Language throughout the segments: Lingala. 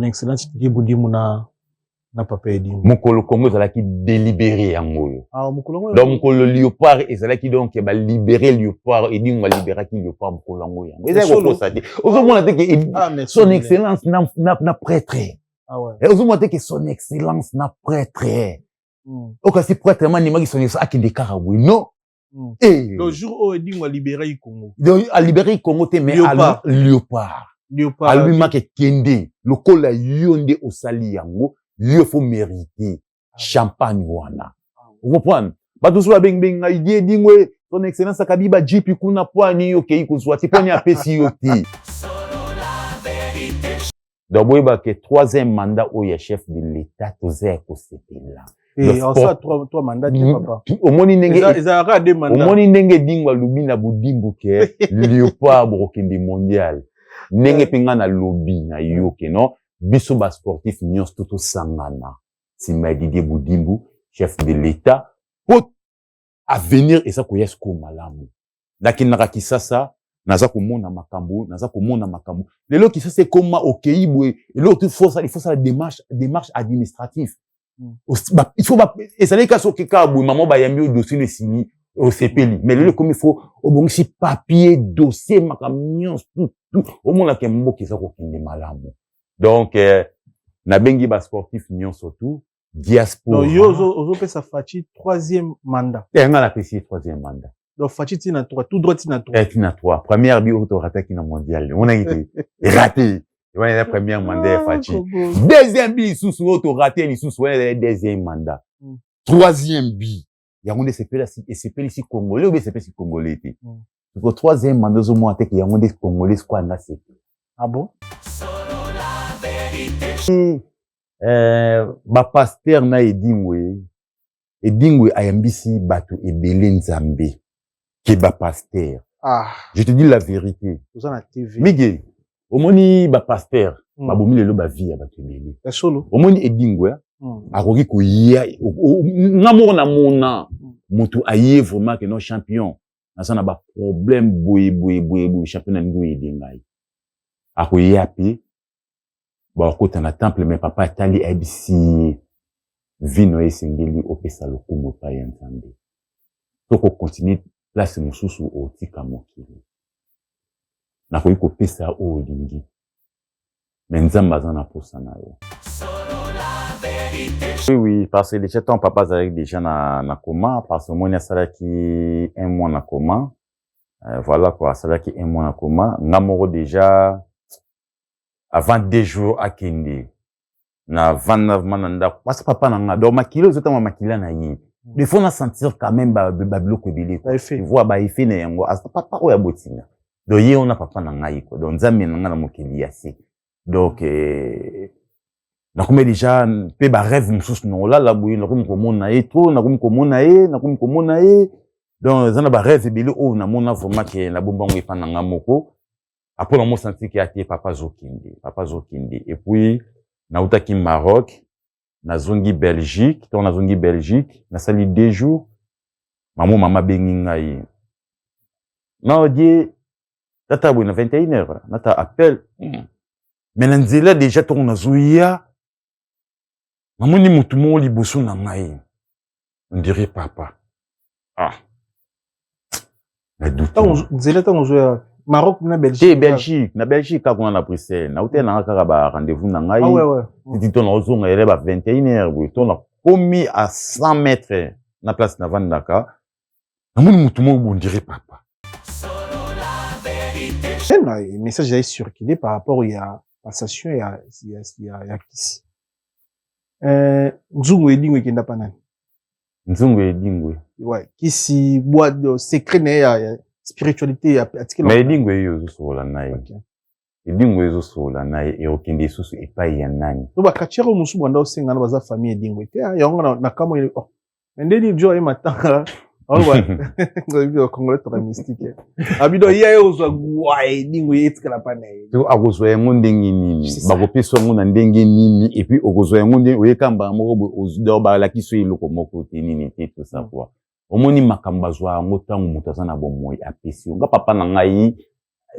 Son Excellence Didier Budimbu na papa Edingwe. Mokolo Congo ezalaki délibéré yango oyo. Ah, mokolo yango. Donc mokolo Léopard ezalaki, donc balibéré Léopard, Edingwe alibéraki Léopard mokolo yango. Yango ezali kokosa te. Ozomona te ke Ah, merci. Son Excellence na prêtre. Ah ouais. Ozomona te ke Son Excellence na prêtre. Okasi prêtre mandimaki Son Excellence akende kaka boye, non? Eh. Le jour oyo Edingwe alibéraki Congo. Donc alibéré Congo te, mais Léopard. Léopard. Léopard. Alobi make kende, lokola yo nde osali yango, yo faut mériter champagne wana. Ocomprendre? Bato mosusu babengibengi ngai: "Die Edingwe, Son Excellence akabi bajeep kuna, pwani okei kozwa te? Pwani apesi yo te?" Donc boyeba ke troisième mandat oyo ya chef de l'État, toza ya kosepela. Eh, osala trois mandats te, papa. Omoni ndenge Ezalaka deux mandats. Omoni ndenge Edingwe alobi na Budimbu ke Léopard bokokende mondial, ndenge mpe ngai nalobi na yo ke non, biso basportif nyonso to tosangana nsima ya Didier Budimbu, chef de l'État, po avenir eza koya sikoyo malamu. Nakendaka Kisasa, naza komona makambo, naza komona makambo. Lelo Kisasa ekoma, okei boye, eloko te, il faut sala démarche administrative. Il faut ezalaki kaka soki kaka boye, mama bayambi yo, dossier no esili, osepeli. Mais lelo ekomi, faut obongisi papier, dossier, makambo nyonso tout. Omonaka mboka eza kokende malamu. Donc nabengi basportif nyonso tout, diaspora. Donc yo ozopesa Fatshi troisième mandat. Eh, nga napesi ye troisième mandat. Donc Fatshi tina 3, tout droit tina 3. Eh, tina 3. Première bi oyo torataki na mondial, omonaki te, raté wana, eza première mandat ya Fatshi. Deuxième bi lisusu oyo toraté lisusu wana, ezali deuxième mandat. Troisième bi yango nde esepelisi Congolais oyo esepelisi Congolais te. Ko troisième mandat, ozomona te ke yango nde Congolais sikoyo anga sepela? Ah bon. Bapaster na Edingwe, Edingwe ayambisi bato ebele Nzambe ke bapaster. Ah. Je te dis la vérité. Oza na TV. Mige, omoni bapaster babomi lelo bavie ya bato ebele. Ya solo. Omoni Edingwe akoki koya nga moko na mona moto aye vraiment ke non, champion, naza na baproblème boye boye boye boye, champion, nalingi oyede ngai. Akoya mpe bakota na temple, mais papa atali, ayebisi ye: "Vino esengeli opesa lokumu epai ya Nzambe. Toko continuer place mosusu, otika mokili. Nakoki kopesa oyo olingi, mais Nzambe aza na posa na yo." Oui, parce que déjà tant papa azalaki déjà na coma, parce que omoni asalaki un mois na coma. Voilà quoi, asalaki un mois na coma. Nga moko déjà avant 2 jours akende, na vanda vraiment na ndako, parce que papa na nga, donc makila ozotanga makila na ye, il faut na sentir quand même babiloko ebele, tu vois, baeffet na yango. Papa oyo abotinga, donc ye wana papa na ngai quoi, donc Nzambe na ngai na mokili ya se. Donc nakomi déjà mpe barêve mosusu, na olala boye, nakomi komona ye trop, nakomi komona ye, nakomi komona ye. Donc eza na barêve ebele oyo namona vraiment ke nabombango epa na nga moko. Après namo sentir ke ate papa azokende, papa azokende. Et puis nautaki Maroc, nazongi Belgique. Ntango nazongi Belgique, nasali 2 jours, mama abengi ngai na die tata boye na 21 heures, nata appel. Mais na nzela déjà, ntongo nazoya, namoni motu moko liboso na ngai, on dirait papa. Ah. Nzela, ntango ozoya Maroc na Belgique? Te, Belgique, na Belgique kaka kuna na Bruxelles. Nauti nanga kaka ba rendez-vous na ngai. Titi to naozonga, ele ba 21 heures boye, to nakomi à 100 mètres na place navandaka, namoni motu moko, on dirait papa. Message ezali circulé par rapport ya passation ya kisi. Nzungu Edingwe ekenda pa nani? Nzungu Edingwe? Ouais, kisi boîte secret na ye ya spiritualité ya atikela. Mais Edingwe eyo ozosokola na ye, Edingwe ezosokola na ye, ekokende lisusu epai ya nani? To baquartier oyo mosusu banda osengana, baza famille Edingwe te. Yango na kamwa, oh, mais ndeni jo aye matanga, Congolais toka mystique abido ye ozwa gwa Edingwe etikala pa na ye. Akozwa yango ndenge nini? Bakopesa yango na ndenge nini? Et puis okozwa yango ndenge oyeka mbala moko boye, balakisi yo eloko moko te, nini te, tout ça quoi. Omoni makambo, bazwa yango ntango moto aza na bomoi, apesi yo. Nga papa na ngai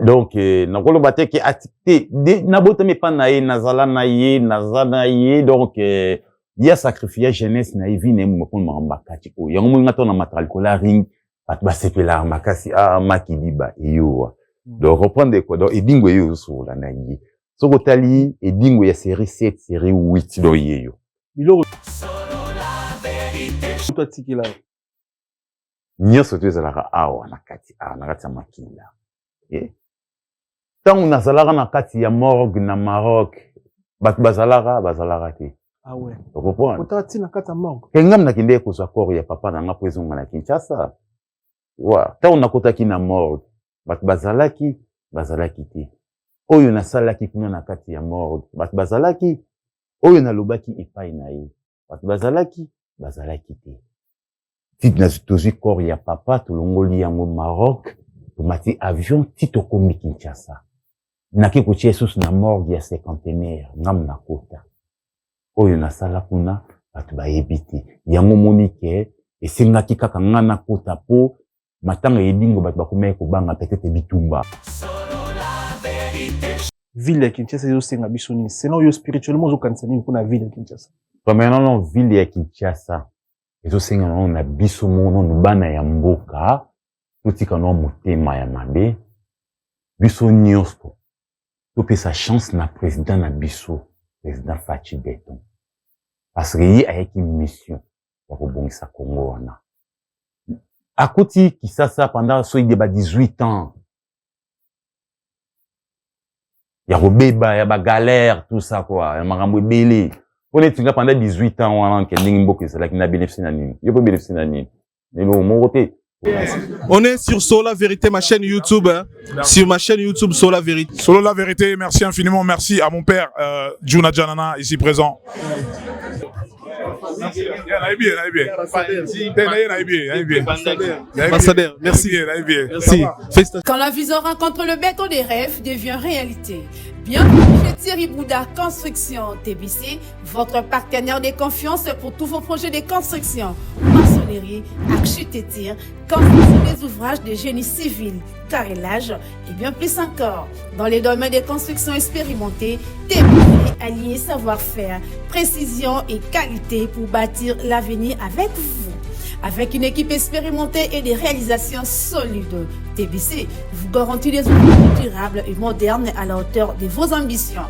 Donc nakoloba te ke te, nabotami epa na ye, nazala na ye, naza na ye. Donc ye asacrifia jeunesse na ye, vie na ye moma mpona makambo bakati oyo. Yango moi nga to na mataka likolo ya ring, bato basepelaka makasi. Ah, Makidiba eyowa. Donc reprendre quoi? Donc Edingwe eyo ozosolola na ye, soki otali Edingwe ya série 7, série 8, donc yeyo. Biloko atikela. Nyonso to ezalaka awa na kati, awa na kati ya makila. Ntango nazalaka na kati ya morgue na Maroc, bato bazalaka te. Ah ouais. Okomprendre? Otala ntina kati ya morgue. Ke ngam nakendeki kozwa corps ya papa na nga mpo ezonga na Kinshasa. Wa ntango nakotaki na morgue, bato bazalaki te. Oyo nasalaki kuna na kati ya morgue, bato bazalaki. Oyo nalobaki epai na ye, bato bazalaki te. Ti tozwi corps ya papa, tolongoli yango Maroc, tomati avion ti tokomi Kinshasa, nake kotia lisusu na morgue ya Cinquantenaire. Ngamu nakota, oyo nasala kuna bato bayebi te. Yango omoni ke esengaki kaka nga nakota mpo matanga Edingwe, bato bakomaki kobanga peut-être bitumba. Ville ya Kinshasa ezosenga biso nini? Selon yo, spirituellement, ozokanisa nini mpona ville ya Kinshasa? Premièrement, non, ville ya Kinshasa ezosenga nano na biso moko nanu bana ya mboka totika nano motema ya mabe. Biso nyonso topesa chance na président na biso, président Fatshi Béton, parce que ye ayaki mission ya kobongisa Congo wana. Akuti Kisasa pendant soki de ba 18 ans ya kobeba, ya bagalère, tout ça quoi, ya makambo ebele. Mpo neti nga, pendant 18 ans wana nke ndenge mboka ezalaki, na bénéficie na nini? Yo mpo bénéficie na nini? Eloko moko te. On est sur Sola Vérité, ma chaîne YouTube. Hein. Sur ma chaîne YouTube, Sola Vérité. Solo la vérité, merci infiniment. Merci à mon père, Juna Janana, ici présent. Ambassadeur, merci. Merci. Félicitations. Quand la vision rencontre le béton des rêves, devient réalité. Bienvenue chez Thierry Bouddha Construction TBC, votre partenaire de confiance pour tous vos projets de construction, maçonnerie, architecture, construction des ouvrages de génie civil, carrelage et bien plus encore. Dans les domaines des constructions expérimentées, TBC allié savoir-faire, précision et qualité pour bâtir l'avenir avec vous. Avec une équipe expérimentée et des réalisations solides, TBC vous garantit des ouvrages durables et modernes à la hauteur de vos ambitions.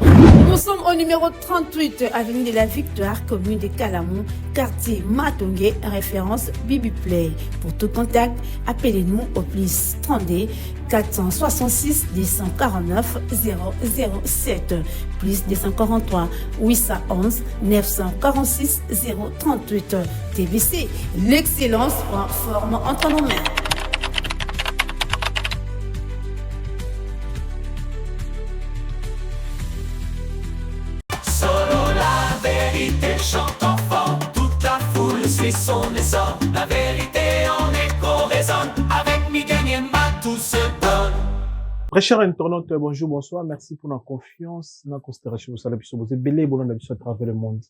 Nous sommes au numéro 38, avenue de la Victoire, commune de Kalamu, quartier Matongué, référence Bibi Play. Pour tout contact, appelez-nous au plus 32 466 249 007, plus 243 811 946 038. TBC, l'excellence prend forme entre nos mains. Solo la vérité chante enfant, toute la foule suit son essor. La vérité en écho résonne, avec Miguel Niema tout se donne. Très cher internaute, bonjour, bonsoir. Merci pour la confiance, la considération. Vous avez ebele bolanda biso à travers le monde,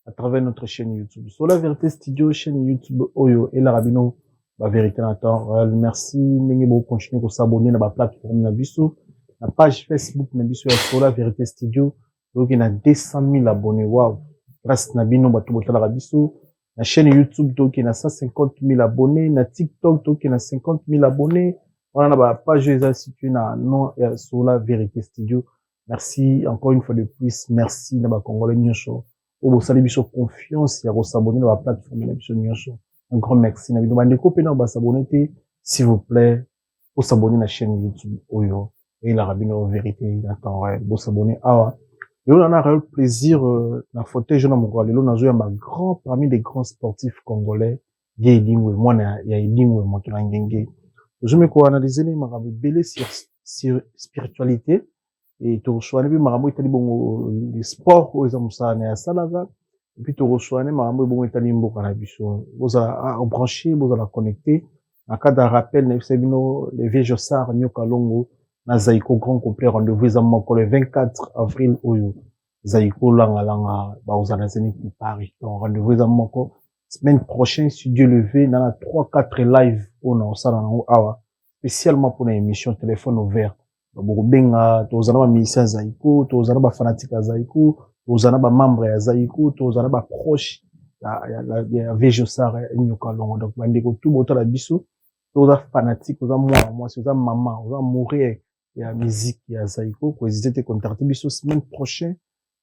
à travers notre chaîne YouTube. Sur la Vérité Studio, chaîne YouTube oyo eyelaka bino ba vérité na temps réel. Merci ndenge bo continuer ko s'abonner na ba plateforme na biso, na page Facebook na biso ya Sur la Vérité Studio. Donc na 200 000 abonnés. Wow. Grâce na bino bato botalaka biso. Na chaîne YouTube donc na 150 000 abonnés, na TikTok donc na 50 000 abonnés. Wana na ba page eza situé na nom ya Sur la Vérité Studio. Merci encore une fois de plus. Merci na ba Congolais nyonso oyo bosali biso confiance ya kos'abonner na baplateforme na biso nyonso. Un grand merci na bino. Bandeko mpe na bas'abonner te, s'il vous plaît, bos'abonner na chaîne YouTube oyo eyelaka bino vérité na temps réel. Bos'abonner awa. Lelo na réel plaisir na fauteuil na mokolo lelo, nazoyamba grand parmi des grands sportifs congolais, ye Edingwe, mwana ya Edingwe, moto na ngenge. Tozomi koanalyser ne makambo ebele sur spiritualité et tokoswane mpe makambo etali bongo sport oyo eza mosala na ye asalaka, et puis tokoswane makambo ebongo etali mboka na biso. Bozala branché, bozala connecté. Na cadre ya rappel, nayebisa bino, le vieux Josar Nyoka Longo na Zaiko grand complet, rendez-vous eza moko le 24 avril oyo. Zaiko Langalanga bakozala na Zénith de Paris. Donc rendez-vous eza moko semaine prochaine, si Dieu le veut, na 3 4 live oyo na kosala nango awa spécialement pour na émission téléphone ouvert. Bokobenga, tozala na bamusicien ya Zaiko, tozala na bafanatique ya Zaiko, tozala na bamembre ya Zaiko, tozala na baproche ya Vejosar Nyoka Longo. Donc bandeko tu botala biso, toza fanatique, oza mwana mwasi, oza mama, oza amoureux ya musique ya Zaiko, kohésite te, contacte biso semaine prochaine,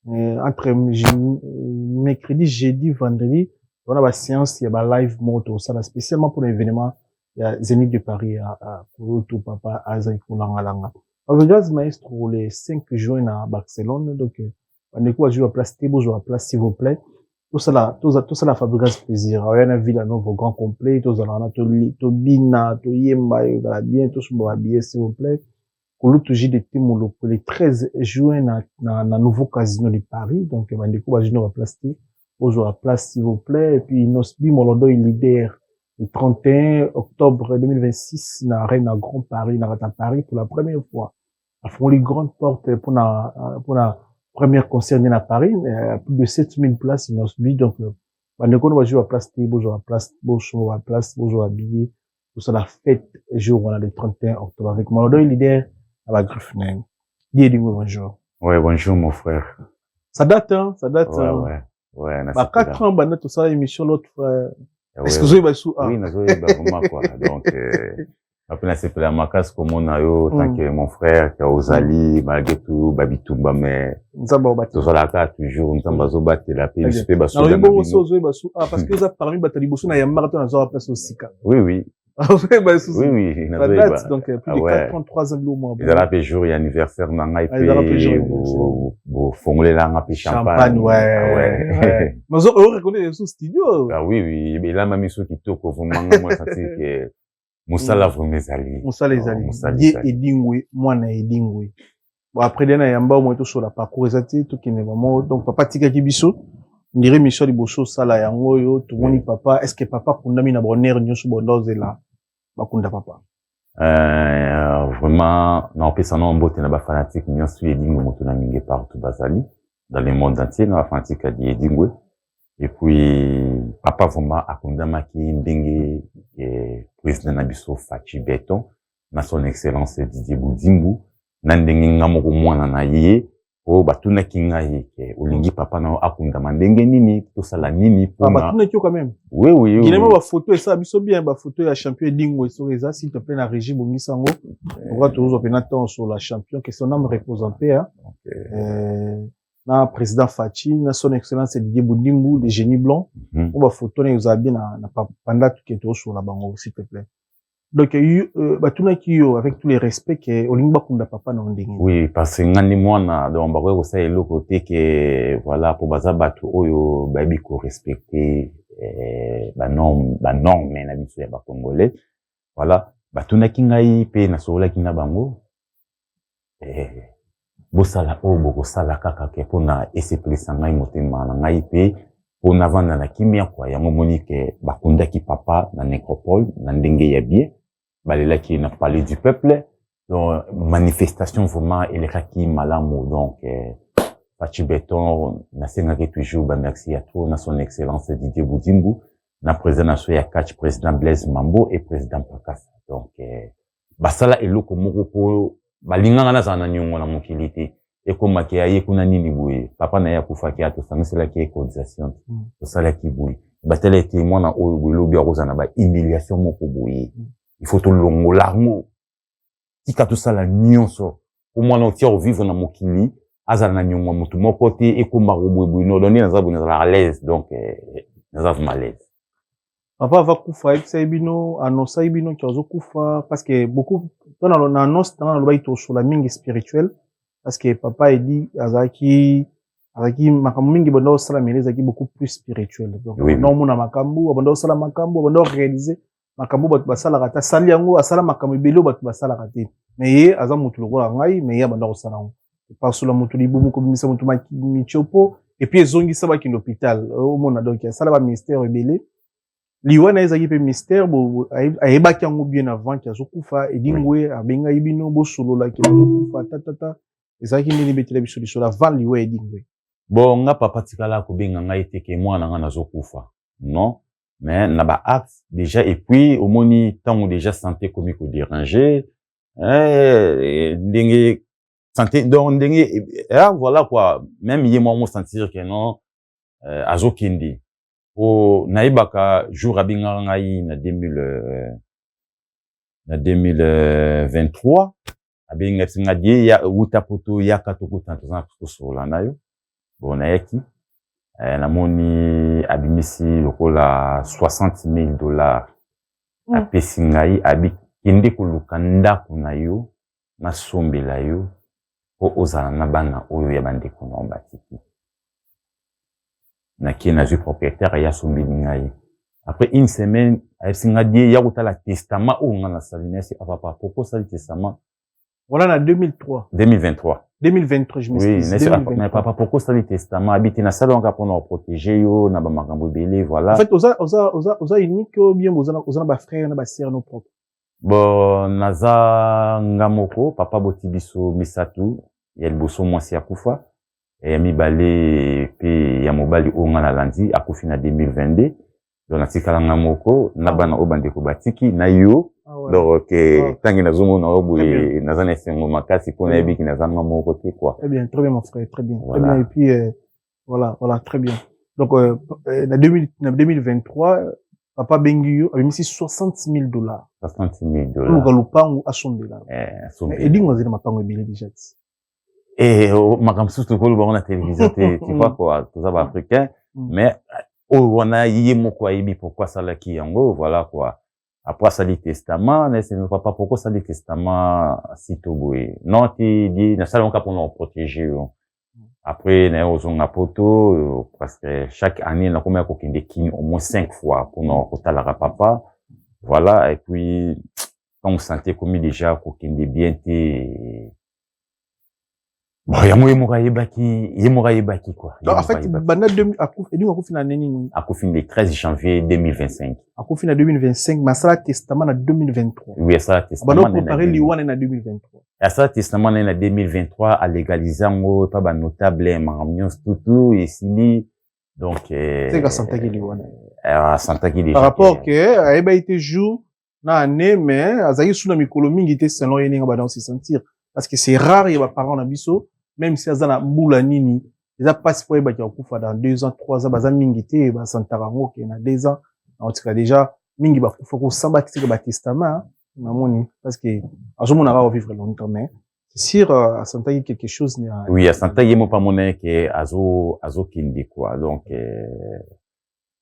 entre mercredi, jeudi, vendredi, wana baséance ya balive moko tokosala spécialement pour l'événement ya Zénith de Paris ya kulutu papa azali kolangalanga Fabregas Maestro le 5 juin na Barcelone. Donc bandeko bazwi baplace te, bozwa place, s'il vous plaît. Tosala Fabregas plaisir, aoya na Villa Nova grand complet, tozala wana, tobina, toyemba, ezala bien. Tosomba babillet, s'il vous plaît. Kulutu JDT Moloko le 13 juin na nouveau casino de Paris. Donc bandeko bazwi na baplace te, bozwa place, s'il vous plaît. Et puis Nosbi Molodo leader le 31 octobre 2026 na Arène à Grand Paris, na kata Paris, pour la première fois afongoli grande porte pour la première concert na Paris, plus de 7000 places Nosbi. Donc bandeko no bazwi baplace te, bozwa baplace, bosomba baplace, bozwa babillet, tosala fête jour wana le 31 octobre avec Molodo leader à la griffe na ye. Edingwe, bonjour. Ouais, bonjour mon frère. Ça date, hein, ça date. Ouais, hein. Ouais. Bah, 4 ans, bah, tosala émission l'autre fois. Ouais, est-ce que ozoyeba su? Ah. Oui, nazoyeba vraiment, quoi. Donc, après nasepela makasi komona yo tant que mon frère ka ozali malgré tout babitumba, mais Nzambe aobatela. Tozalaka toujours, Nzambe azobatela mpe biso mpe. Nalobi bongo so ozoyeba su ah, parce que oza parmi bato ya liboso na yambaka to nazwaka place osika. Oui. Ozoyeba susu. Oui, Ça nazoyeba. date, donc plus de 4 ans, 3 ans, bilo mwa. Ezala mpe jour ya anniversaire na ngai. Ah, ezala mpe jour ya Mpe anniversaire. bofongolelanga mpe champagne. Champagne. Ouais. Mais ozo reconnaître sous studio. Ah oui, elamba miso kitoko vraiment. Nga mwa senti ke mosala vraiment ezali. Mosala ezali. Mosala Ye ezali. Edingwe, mwana Edingwe. Bon, après de na yamba mo tosola parcours eza te, tokende vraiment. Donc papa atikaki biso ndire mission liboso osala yango oyo tomoni papa. Est ce que papa akundami na bonheur nyonso bonda ozela bakunda papa? Vraiment naopesa na mbote na bafanatique nyonso Edingwe moto na mingi partout bazali dans le monde entier, na bafanatique ya Edingwe. Et puis papa vraiment akundamaki ndenge président na biso Fatshi Béton na son excellence Didier Budimbu, na ndenge nga moko mwana na ye oyo batunaki ngai ke olingi papa na yo akundama ndenge nini, tosala nini Ah, mpona batunaki yo quand même? Oui. Guillemot, bafoto esala biso bien, bafoto ya champion Edingwe soki eza, s'il te plaît, na régie bongisa yango oka tozozwa mpena temps sur la champion, que son âme repose en paix, hein. Na président Fatshi, na son excellence Didier Budimbu, le génie blanc. Po bafoto na ezala bien na panda tuke tozosola bango, s'il te plaît. Donc batunaki yo avec tous les respects ke olingi bakunda papa na yo ndenge nini? Oui, parce que nga nde mwana, donc bakoki kosala eloko te ke voilà, po baza bato oyo bayebi korespecte banorme na biso ya bacongolais. Voilà, batunaki ngai mpe nasololaki na bango, bosala oyo bokosala kaka ke mpona esepelisa ngai motema na ngai mpe mpo navanda na kimia kwa. Yango moni ke bakundaki papa na nécropole na ndenge ya bien, balelaki na Palais du Peuple. Donc manifestation vraiment elekaki malamu. Donc Fatshi Béton nasengaki toujours bamerci ya trop na son excellence Didier Budimbu, na président na so ya catch, président Blaise Mambo et président Pakasa. Donc basala eloko moko mpo balinganga nazala na niongo na mokili te, ekomaki aye kuna nini boye, papa na ye akufaki, ya tosangiselaki ye cotisation, tosalaki boye, batala ete mwana oyo boye lobi akozala na bahumiliation moko boye, il faut tolongola yango, tika tosala nyonso po mwana otia kovivre na mokili azala na niongo ya motu moko te, ekomaka boye boye. No, donc nde naza boye, nazala à l'aise. Donc naza vraiment à l'aise. Papa ava kufa, ayebisaki bino, annonçaki bino ke azokufa? Parce que beaucoup to na annonce ntango nalobaki tosola mingi spirituel, parce que papa Edi azalaki makambo mingi banda kosala mele ezalaki beaucoup plus spirituel. Donc banda omona makambo, banda kosala makambo, banda koréaliser makambo bato basalaka te, asali yango, asala makambo ebele oyo bato basalaka te. Mais ye aza motu lokola ngai, mais ye abanda kosala yango, epasola motu libumu, kobimisa motu mitiopo et puis ezongisa bakende hôpital, omona. Donc asala bamystère ebele. Liwa na ye ezalaki mpe mystère. Ayebaki yango bien avant ke azokufa? Edingwe abengaki bino bosololaki azokufa tatata? Ezalaki ndeni? Betela biso lisolo avant liwa Edingwe. Bon, nga papa tikala kobenga ngai te ke mwana nga nazokufa, non, mais na baacte déjà. Et puis omoni ntango déjà santé ekomi kodéranger. Eh, ndenge santé, donc ndenge, eh, voilà quoi, même ye moko sentir que non, azokende. Po nayebaka jour abengaka ngai na 2000, na 2023, abengi ngai, nga die ya wuta Poto, yaka tokutana, toza na kosolola na yo. Bon, nayaki, namoni abimisi lokola 60 000 $. Apesi ngai, abi kende koluka ndako na yo, nasombela yo mpo ozala na bana oyo ya bandeko na yo batiki. Nakie, nazwi propriétaire, aye asombeli ngai. Après une semaine, ayebisi ngai die ya kotala testament oyo ngai nasali. Nayesi: "Ah papa, pourquoi osali testament?" Voilà, na 2003? 2023. 2023, je Oui. m'excuse. Nayesi: "Ah, 2023. mais papa, pourquoi osali testament?" Abi te, nasali wango mpona koprotéger yo na bamakambo ebele, voilà. En fait, oza unique ou bien oza na bafrère na basœur no propre? Bon, naza nga moko. Papa boti biso misato. Ya liboso mwasi akufa, ya mibale mpe ya mobali oyo nga nalandi akufi na 2022. Donc natikala nga moko na bana oyo bandeko batiki na yo. Ah ouais. Donc ntangi nazomona oyo boye, Très naza na esengo makasi mpo nayebiki naza nga moko te quoi. Très bien, très bien, mon frère, très bien. Voilà. Très bien. Et puis, voilà, très bien. Donc, na 2023, papa bengi yo, abimisi 60 000 $. 60 000 Oluka dollars. Lupangu asombela. Eh, Mais asombela. Edingo azali na mapango ebele déjà ti. Eh, oh, makambo mosusu tokoloba ngo na télévision te, tu vois quoi, toza baafricain. Mais oyo wana ye moko ayebi pourquoi asalaki yango, voilà quoi. Après asali testament, nayesi: "Papa, pourquoi osali testament sito boye?" "Non te, di nasali yango kaka mpona koprotéger yo." Après naye kozonga Poto, presque chaque année nakomi ya kokende Kini au moins cinq fois mpona kotalaka papa, voilà. Et puis ntango santé ekomi déjà kokende bien te, bon, yango ye moko ayebaki, ye moko ayebaki quoi. Ye Donc, en moko fait, ayebaki. Banda 2000, Edingo akufi na nini? Akufi le 13 janvier 2025. Akufi na 2025, mais asala testament na 2023. Oui, asala Banda testament na ye na préparer 2000. liwa na 2023. Asala testament na ye na 2023, alégaliser yango epa banotable, makambo nyonso tutu esili. Donc C'est asantaki liwa na ye. Asantaki déjà Par rapport que que ayebaki te jour na année, mais azalaki su na mikolo mingi te selon ye ndenge banda se sentir. Parce que c'est rare ya baparent na biso, même si aza na mbula nini, eza mpasi po ayebaki akufa dans 2 ans, 3 ans. Baza mingi te basantaka yango ke na 2 ans naotika déjà. Mingi bakufa kosamba tika batestament namoni, parce que azomona kaka vivre longtemps, mais c'est sûr, asantaki quelque chose na Oui, asantaki ye moko amona ke azokende quoi. Donc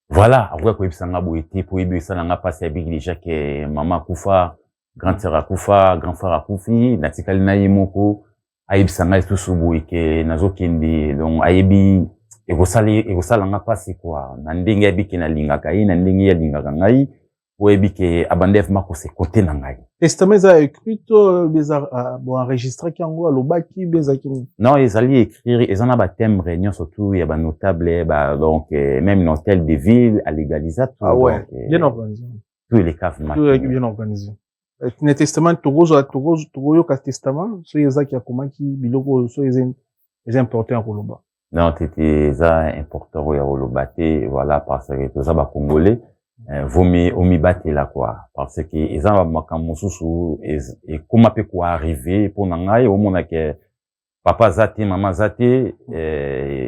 voilà, akoki koyebisa nga boye te po yebi esala nga mpasi. Ayebiki déjà ke mama akufa, grande sœur akufa, grand frère akufi, natikali na ye moko. Ayebisa ngai lisusu boye ke nazokende, donc ayebi ekosala nga mpasi quoi, na ndenge ayebi ke nalingaka ye, na ndenge ye alingaka ngai, po oyebi ke abanda vraiment kose kote na ngai. Testament eza écrit to eza bon, enregistraki yango, alobaki be ezalaki nini? Non, ezali écrire, eza na batimbre nyonso tu ya banotable ba, donc même na hôtel de ville alégalisa tout. Ah ouais. Donc, Bien organisé. Tout eleka vraiment. Tout ezalaki bien organisé. Na testament tokozwa, tokoyoka testament soki ezaki akomaki biloko oyo, soki eza important ya koloba? Non, tete, eza important oyo ya koloba te, voilà, parce que toza bacongolais, vomi omibatela quoi, parce que eza na makambo mosusu ekóma mpe koarriver. Mpo na ngai, omona ke papa aza te, mama aza te,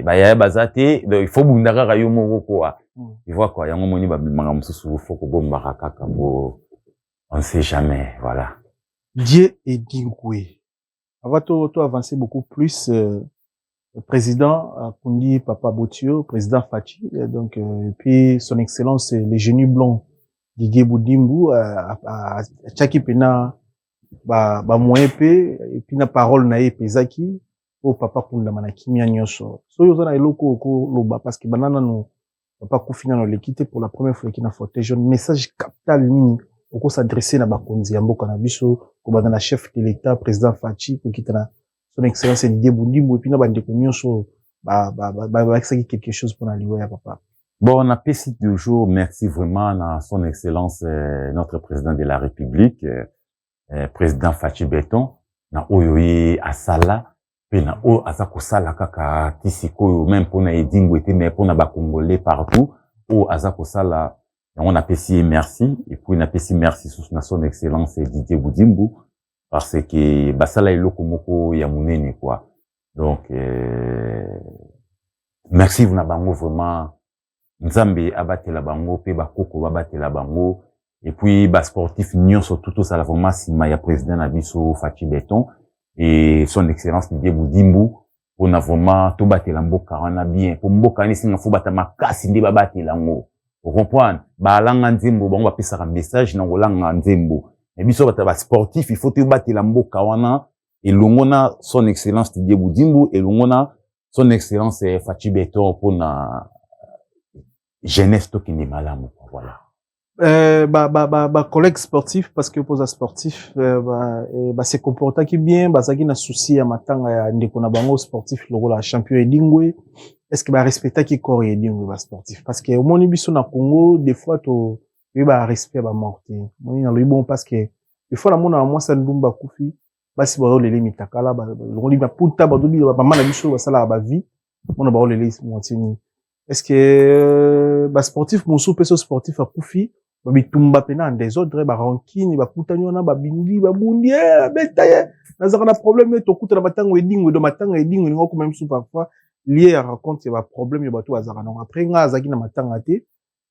bayaya baza te, donc il faut bunda kaka yo moko quoi. Tu vois quoi, yango moni makambo mosusu faut kobombaka kaka po on ne sait jamais, voilà. Dieu Edingwe. Avant to avancer beaucoup plus, le président Kundi Papa Botio, président Fatshi, donc, et puis son excellence, le génie blanc Didier Budimbu, atiaki pena ba moyen pe, et puis na parole na ye epezaki po papa kundama na kimia nyonso. Soki oza na eloko okoloba, parce que banda nanu papa akufi nano eleki te, pour la première fois eleki na fauteuil jaune, message capital nini okos'adresser na bakonzi ya mboka na biso, kobanda na chef de l'État président Fatshi, kokita na son excellence Didier Budimbu, et puis na bandeko nyonso balakisaki quelque chose mpona liwa ya papa? Bon, napesi toujours merci vraiment à son excellence, notre président de la République, président Fatshi Béton, na oyo ye asala mpe na oyo aza kosala kaka ti sikoyo, même mpona Edingwe te, mais mpona bacongolais partout oyo aza kosala yango, napesi ye merci. Et puis napesi merci susu na son excellence Didier Budimbu. Parce que basala eloko moko ya monene quoi. Donc merci na bango vraiment. Nzambe abatela bango mpe bakoko babatela bango. Et puis basportif nyonso tout tosala vraiment nsima ya président na biso Fatshi Béton et son excellence Didier Budimbu, mpona vraiment tobatela mboka wana bien, mpo mboka wana esinga fo bata makasi nde babatela yango. Ocomprendre, balanga nzembo, bango bapesaka message na kolanga nzembo, mais biso bato basportif, il faut tobatela mboka wana elongo na son excellence Didier Budimbu, elongo na son excellence Fatshi Béton, mpona jeunesse tokende malamu, voilà. Ba collègue sportif, parce que poza sportif, ba se comportaki bien, bazalaki na souci ya matanga ya ndeko na bango sportif lokola champion Edingwe? Est ce que barespectaki corps ya Edingwe, basportif? Parce que omoni, biso na Congo, des fois to toyeba respect ya bamort te. Omoni, nalobi bon parce que des fois namona mwasi ya ndumba akufi, basi bazolele mitakala, balongoli maputa, bazobi bamama na biso basalaka bavie mona baolele moitié nini. Est ce que basportif mosusu mpe, so sportif akufi, babitumba mpena en désordre, barancune, bakutani wana, babindi, babundi, abeta ye, nazalaka na problème ye, tokutana matango Edingwe. Do matanga Edingwe ningo okoma misu parfois lié ya raconte ya baproblème ya bato bazalaka nango. Après, nga azalaki na matanga te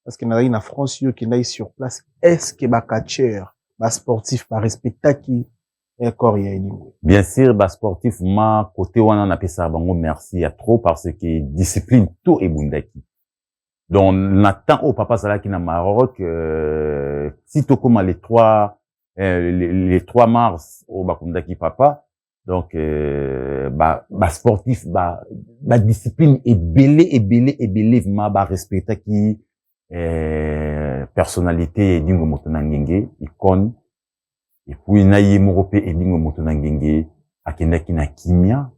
parce que nazalaki na France, yo okendaki sur place. Est ce que bacatcheur, basportif barespectaki corps ya Edingwe? Bien sûr, basportif ma côté wana napesaka bango merci ya trop, parce que discipline to ebundaki. Donc na temps oyo papa azalaki na Maroc, ti tokóma les 3 mars oyo bakundaki papa, donc basportif ba badiscipline ebele ebele ebele vraiment barespectaki personnalité Edingwe moto na ngenge, icône. Et puis na ye moko mpe Edingwe moto na ngenge akendaki na kimia.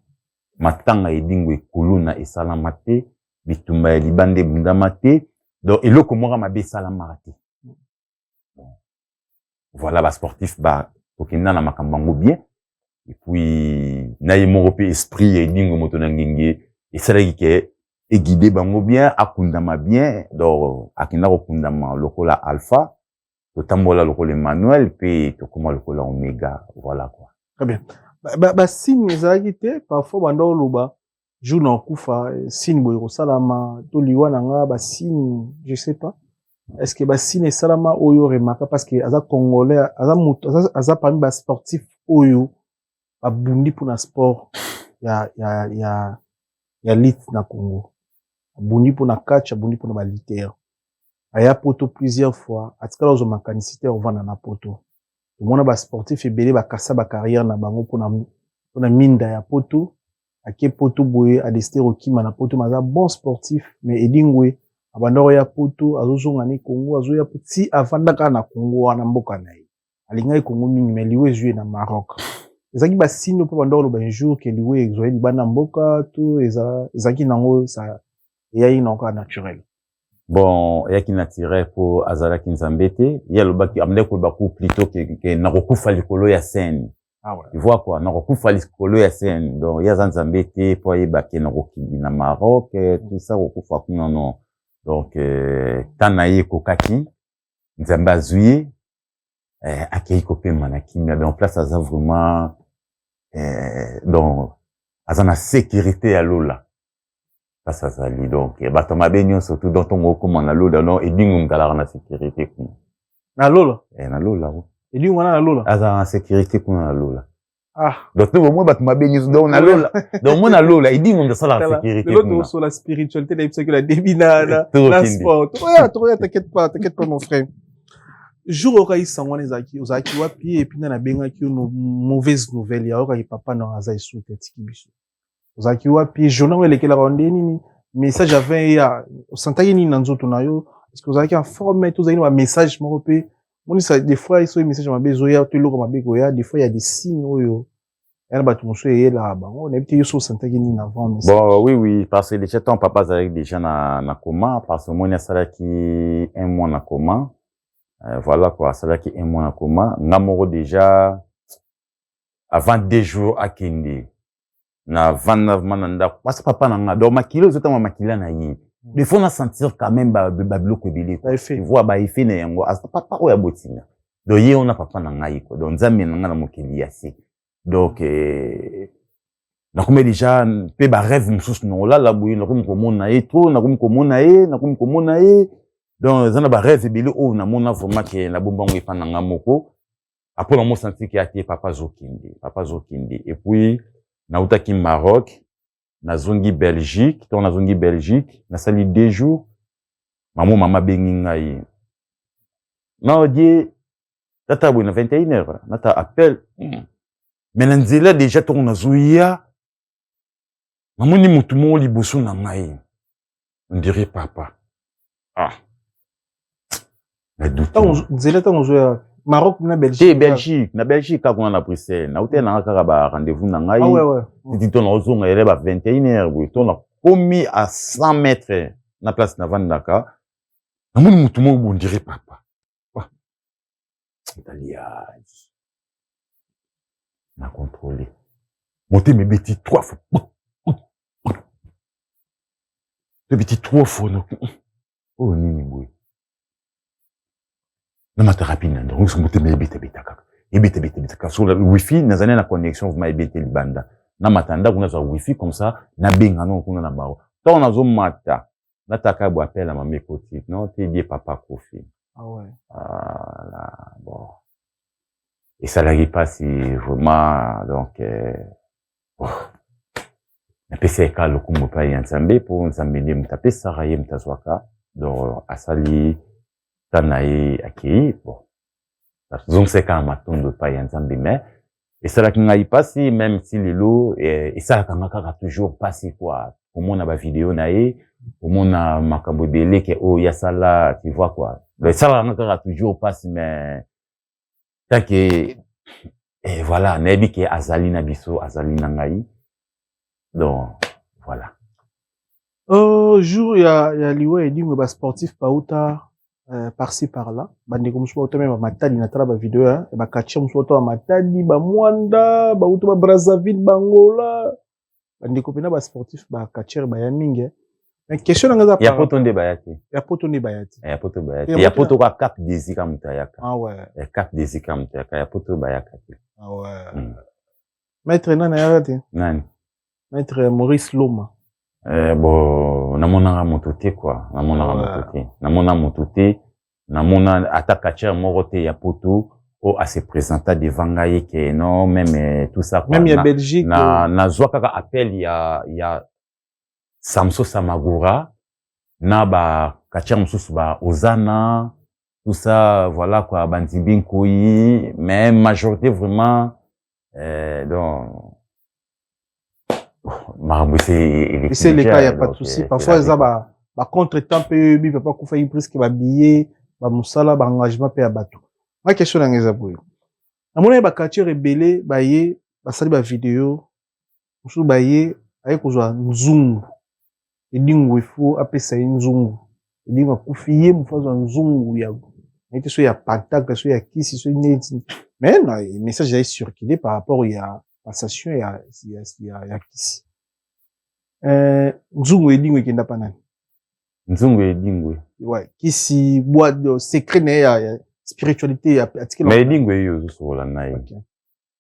Matanga Edingwe ekuluna esalama te, bitumba ya libanda ebundama te, donc eloko moko mabe esalamaka te. Bon. Voilà, basportif tokenda na makambo yango bien. Et puis na ye moko mpe esprit ya Edingwe moto na ngenge esalaki ke eguide bango bien, akundama bien. Donc akenda kokundama lokola Alpha, totambola lokola Emmanuel mpe tokóma lokola Omega, voilà quoi. Très bien. Basigne ezalaki te? Parfois banda oloba jour na okufa, signe boye kosalama, to liwa na nga, basigne, je sais pas. Est ce que basigne esalama oyo remarka? Parce que aza congolais, aza moto aza parmi basportif oyo babundi mpona sport ya lutte na Congo, abundi mpona catch, abundi mpona balutteurs. Aya poto plusieurs fois, atikala ozwa makanisi te ovanda na poto. Tomona basportif ebele bakasa bacarrière na bango mpona minda ya poto. Ake poto boye, adécider kokima na poto, mais aza bon sportif. Mais Edingwe abanda koya poto, azozonga ne Congo, azoya po ti avandaka na Congo wana, mboka na ye, alingaki Congo mingi. Mais liwa ezwi ye na Maroc. Ezalaki basigne mpo banda koloba un jour ke liwa ezwaki libanda mboka, to ezalaki nango eyaki nango kaka naturel? Bon, eyaki naturel mpo azalaki Nzambe te. Ye alobaki, amandaki koloba ku plutôt ke nakokufa likolo ya scène. Ah ouais. Tu vois quoi, nakokufa likolo ya scène. Donc ye aza Nzambe te mpo ayeba ke nakokindi na Maroc, tout ça, kokufa kuna, non. Donc temps na ye ekokaki, Nzambe azwi ye, akei kopema na kimia. Donc place aza vraiment, donc aza na sécurité ya lola place azali. Donc bato mabe nyonso tu, donc ntongo okóma na lola, donc Edingwe moto alaka na sécurité kuna. Na lola? Na lola. Edingwe wana na lola? Azalaka na sécurité kuna na lola. Ah. Donc to bomoi bato mabe nyonso, donc na lola, donc moi na lola Edingwe moto asalaka sécurité. Lelo tosola spiritualité, nayebisaki na début na sport. Tokoya, tokoya, t'inquiète pas, t'inquiète pas, mon frère. Jour okaki sango wana, ezalaki, ozalaki wapi? Et puis nde nabengaki yo mauvaise nouvelle ya oyokaki papa na aza esu te, atiki biso, ozalaki wapi? Journée yango elekelaka nde nini? Message ya 20 ya osantaki nini na nzoto na yo? Est ce que ozalaki en forme to ozalaki na bamessage moko mpe monisa? Des fois soki message mabe ezoya to eloko mabe ekoya, des fois ya des signes oyo ya na bato mosusu eyelaka bango. Nayebi te, yo so osantaki nini avant message? Bon, oui, parce que déjà temps papa azalaki déjà na coma, parce que omoni asalaki un mois na coma. Voilà quoi, asalaki un mois na coma. Nga moko déjà avant 2 jours akende na vanda vraiment na ndako, parce que papa na nga, donc makila ezotanga, makila na ye, des fois na sentir quand même babiloko ebele, tu vois, baeffet na yango. Papa oyo abotinga. Donc ye wana papa na ngai quoi, donc Nzambe na ngai na mokili ya se. Donc nakomi déjà mpe barêve mosusu, na olala boye, nakomi komona ye trop, nakomi komona ye, nakomi komona ye. Donc eza na barêve ebele oyo namona vraiment ke nabombango epa na nga moko. Après namosanti ke ate papa azokende, papa azokende. Et puis nautaki Maroc, nazongi Belgique. Ntango nazongi Belgique, nasali 2 jours, mama abengi ngai naodie tata boye na 21 heures, nata appel. Mais na nzela déjà, ntongo nazoya, namoni motu moko liboso na ngai, on dirait papa. Ah, nzela ntango ozoya Maroc na Belgique? Te, Belgique, na Belgique kaka kuna na Bruxelles. Nauti nanga kaka ba rendez-vous na ngai. Titi to naozonga, ele ba 21 heures boye, to nakomi à 100 mètres na place navandaka, namoni motu moko boye, on dirait papa. Tali na contrôle, motema ebeti trois fois, ebeti trois fois. Oyo nini boye? Namata rapide na ndako, nyonso motema ebetabeta kaka, ebetabeta kaka. So wifi, nazali na connexion vraiment ebete libanda. Namata ndako, nazwa wifi, comme ça nabenga no kuna na bango. Ntango nazomata, nataka bo appel ya mama ekoti: non te, die papa akufi. Ah ouais. Voilà, bon, esalaki mpasi vraiment. Donc oh, napesi eka lokumu epai ya Nzambe, mpo Nzambe nde moto apesaka, ye moto azwaka. Donc asali ta na ye, akei. Bon, nazongisa eka na matondo epai ya Nzambe, mais esalaki ngai mpasi. Même si lelo esalaka nga kaka toujours mpasi quoi, komona bavideo na ye, komona makambo ebele ke oyo yasala, tu vois quoi. Donc esalaka nga kaka toujours mpasi, mais tant que voilà, nayebi ke azali na biso, azali na ngai. Donc voilà. Jour ya liwa Edingwe, basportif bauta par-ci par-là, bandeko mosusu bauta me bamatadi. Natala bavideo ya bacatcheurs mosusu bauta bamatadi, bamwanda, bauta babrazzaville, bangola, bandeko mpena basportif, bacatcheurs baya mingi. Mais question nanga eza ya poto nde baya te. Ya poto nde baya te. Ya poto baya te. Ya poto ka Cap Désir moto ayaka. Ah ouais. Ya Cap Désir moto ayaka, ya poto bayaka te. Ah ouais. Maître nani ayaka te? Nani? Maître Maurice Loma. Bon, namonaka moto te quoi, namonaka moto te, namona moto te, namona ata catcheur moko te ya poto oyo ase présenta devant ngai ke non, même tout ça quoi. Même ya Belgique? Na nazwa kaka appel ya Samso Samagura na bacatcheurs mosusu, ba Ozana, tout ça, voilà quoi, bandimbi nkoi, mais majorité vraiment donc makambo ese eleka, ya pas de souci. Parfois eza bacontretemps mpe oyebi papa akufaki, presque babillet, bamosala, baengagement mpe ya bato. Ma question nanga eza boye: namonaki bacatcheurs ebele baye, basali bavideo mosusu, baye aye kozwa nzungu Edingwe, efo apesa ye nzungu. Edingwe akufi, ye mofu azwa nzungu ya naye te, so ya pentacle, so ya kisi, so neti. Mais na message aye circulé par rapport ya passation ya kisi, nzungu Edingwe ekenda pa nani? Nzungu Edingwe? Ouais, kisi bois secret na ye ya spiritualité ya atikela. Mais Edingwe eyo ozosokola na ye,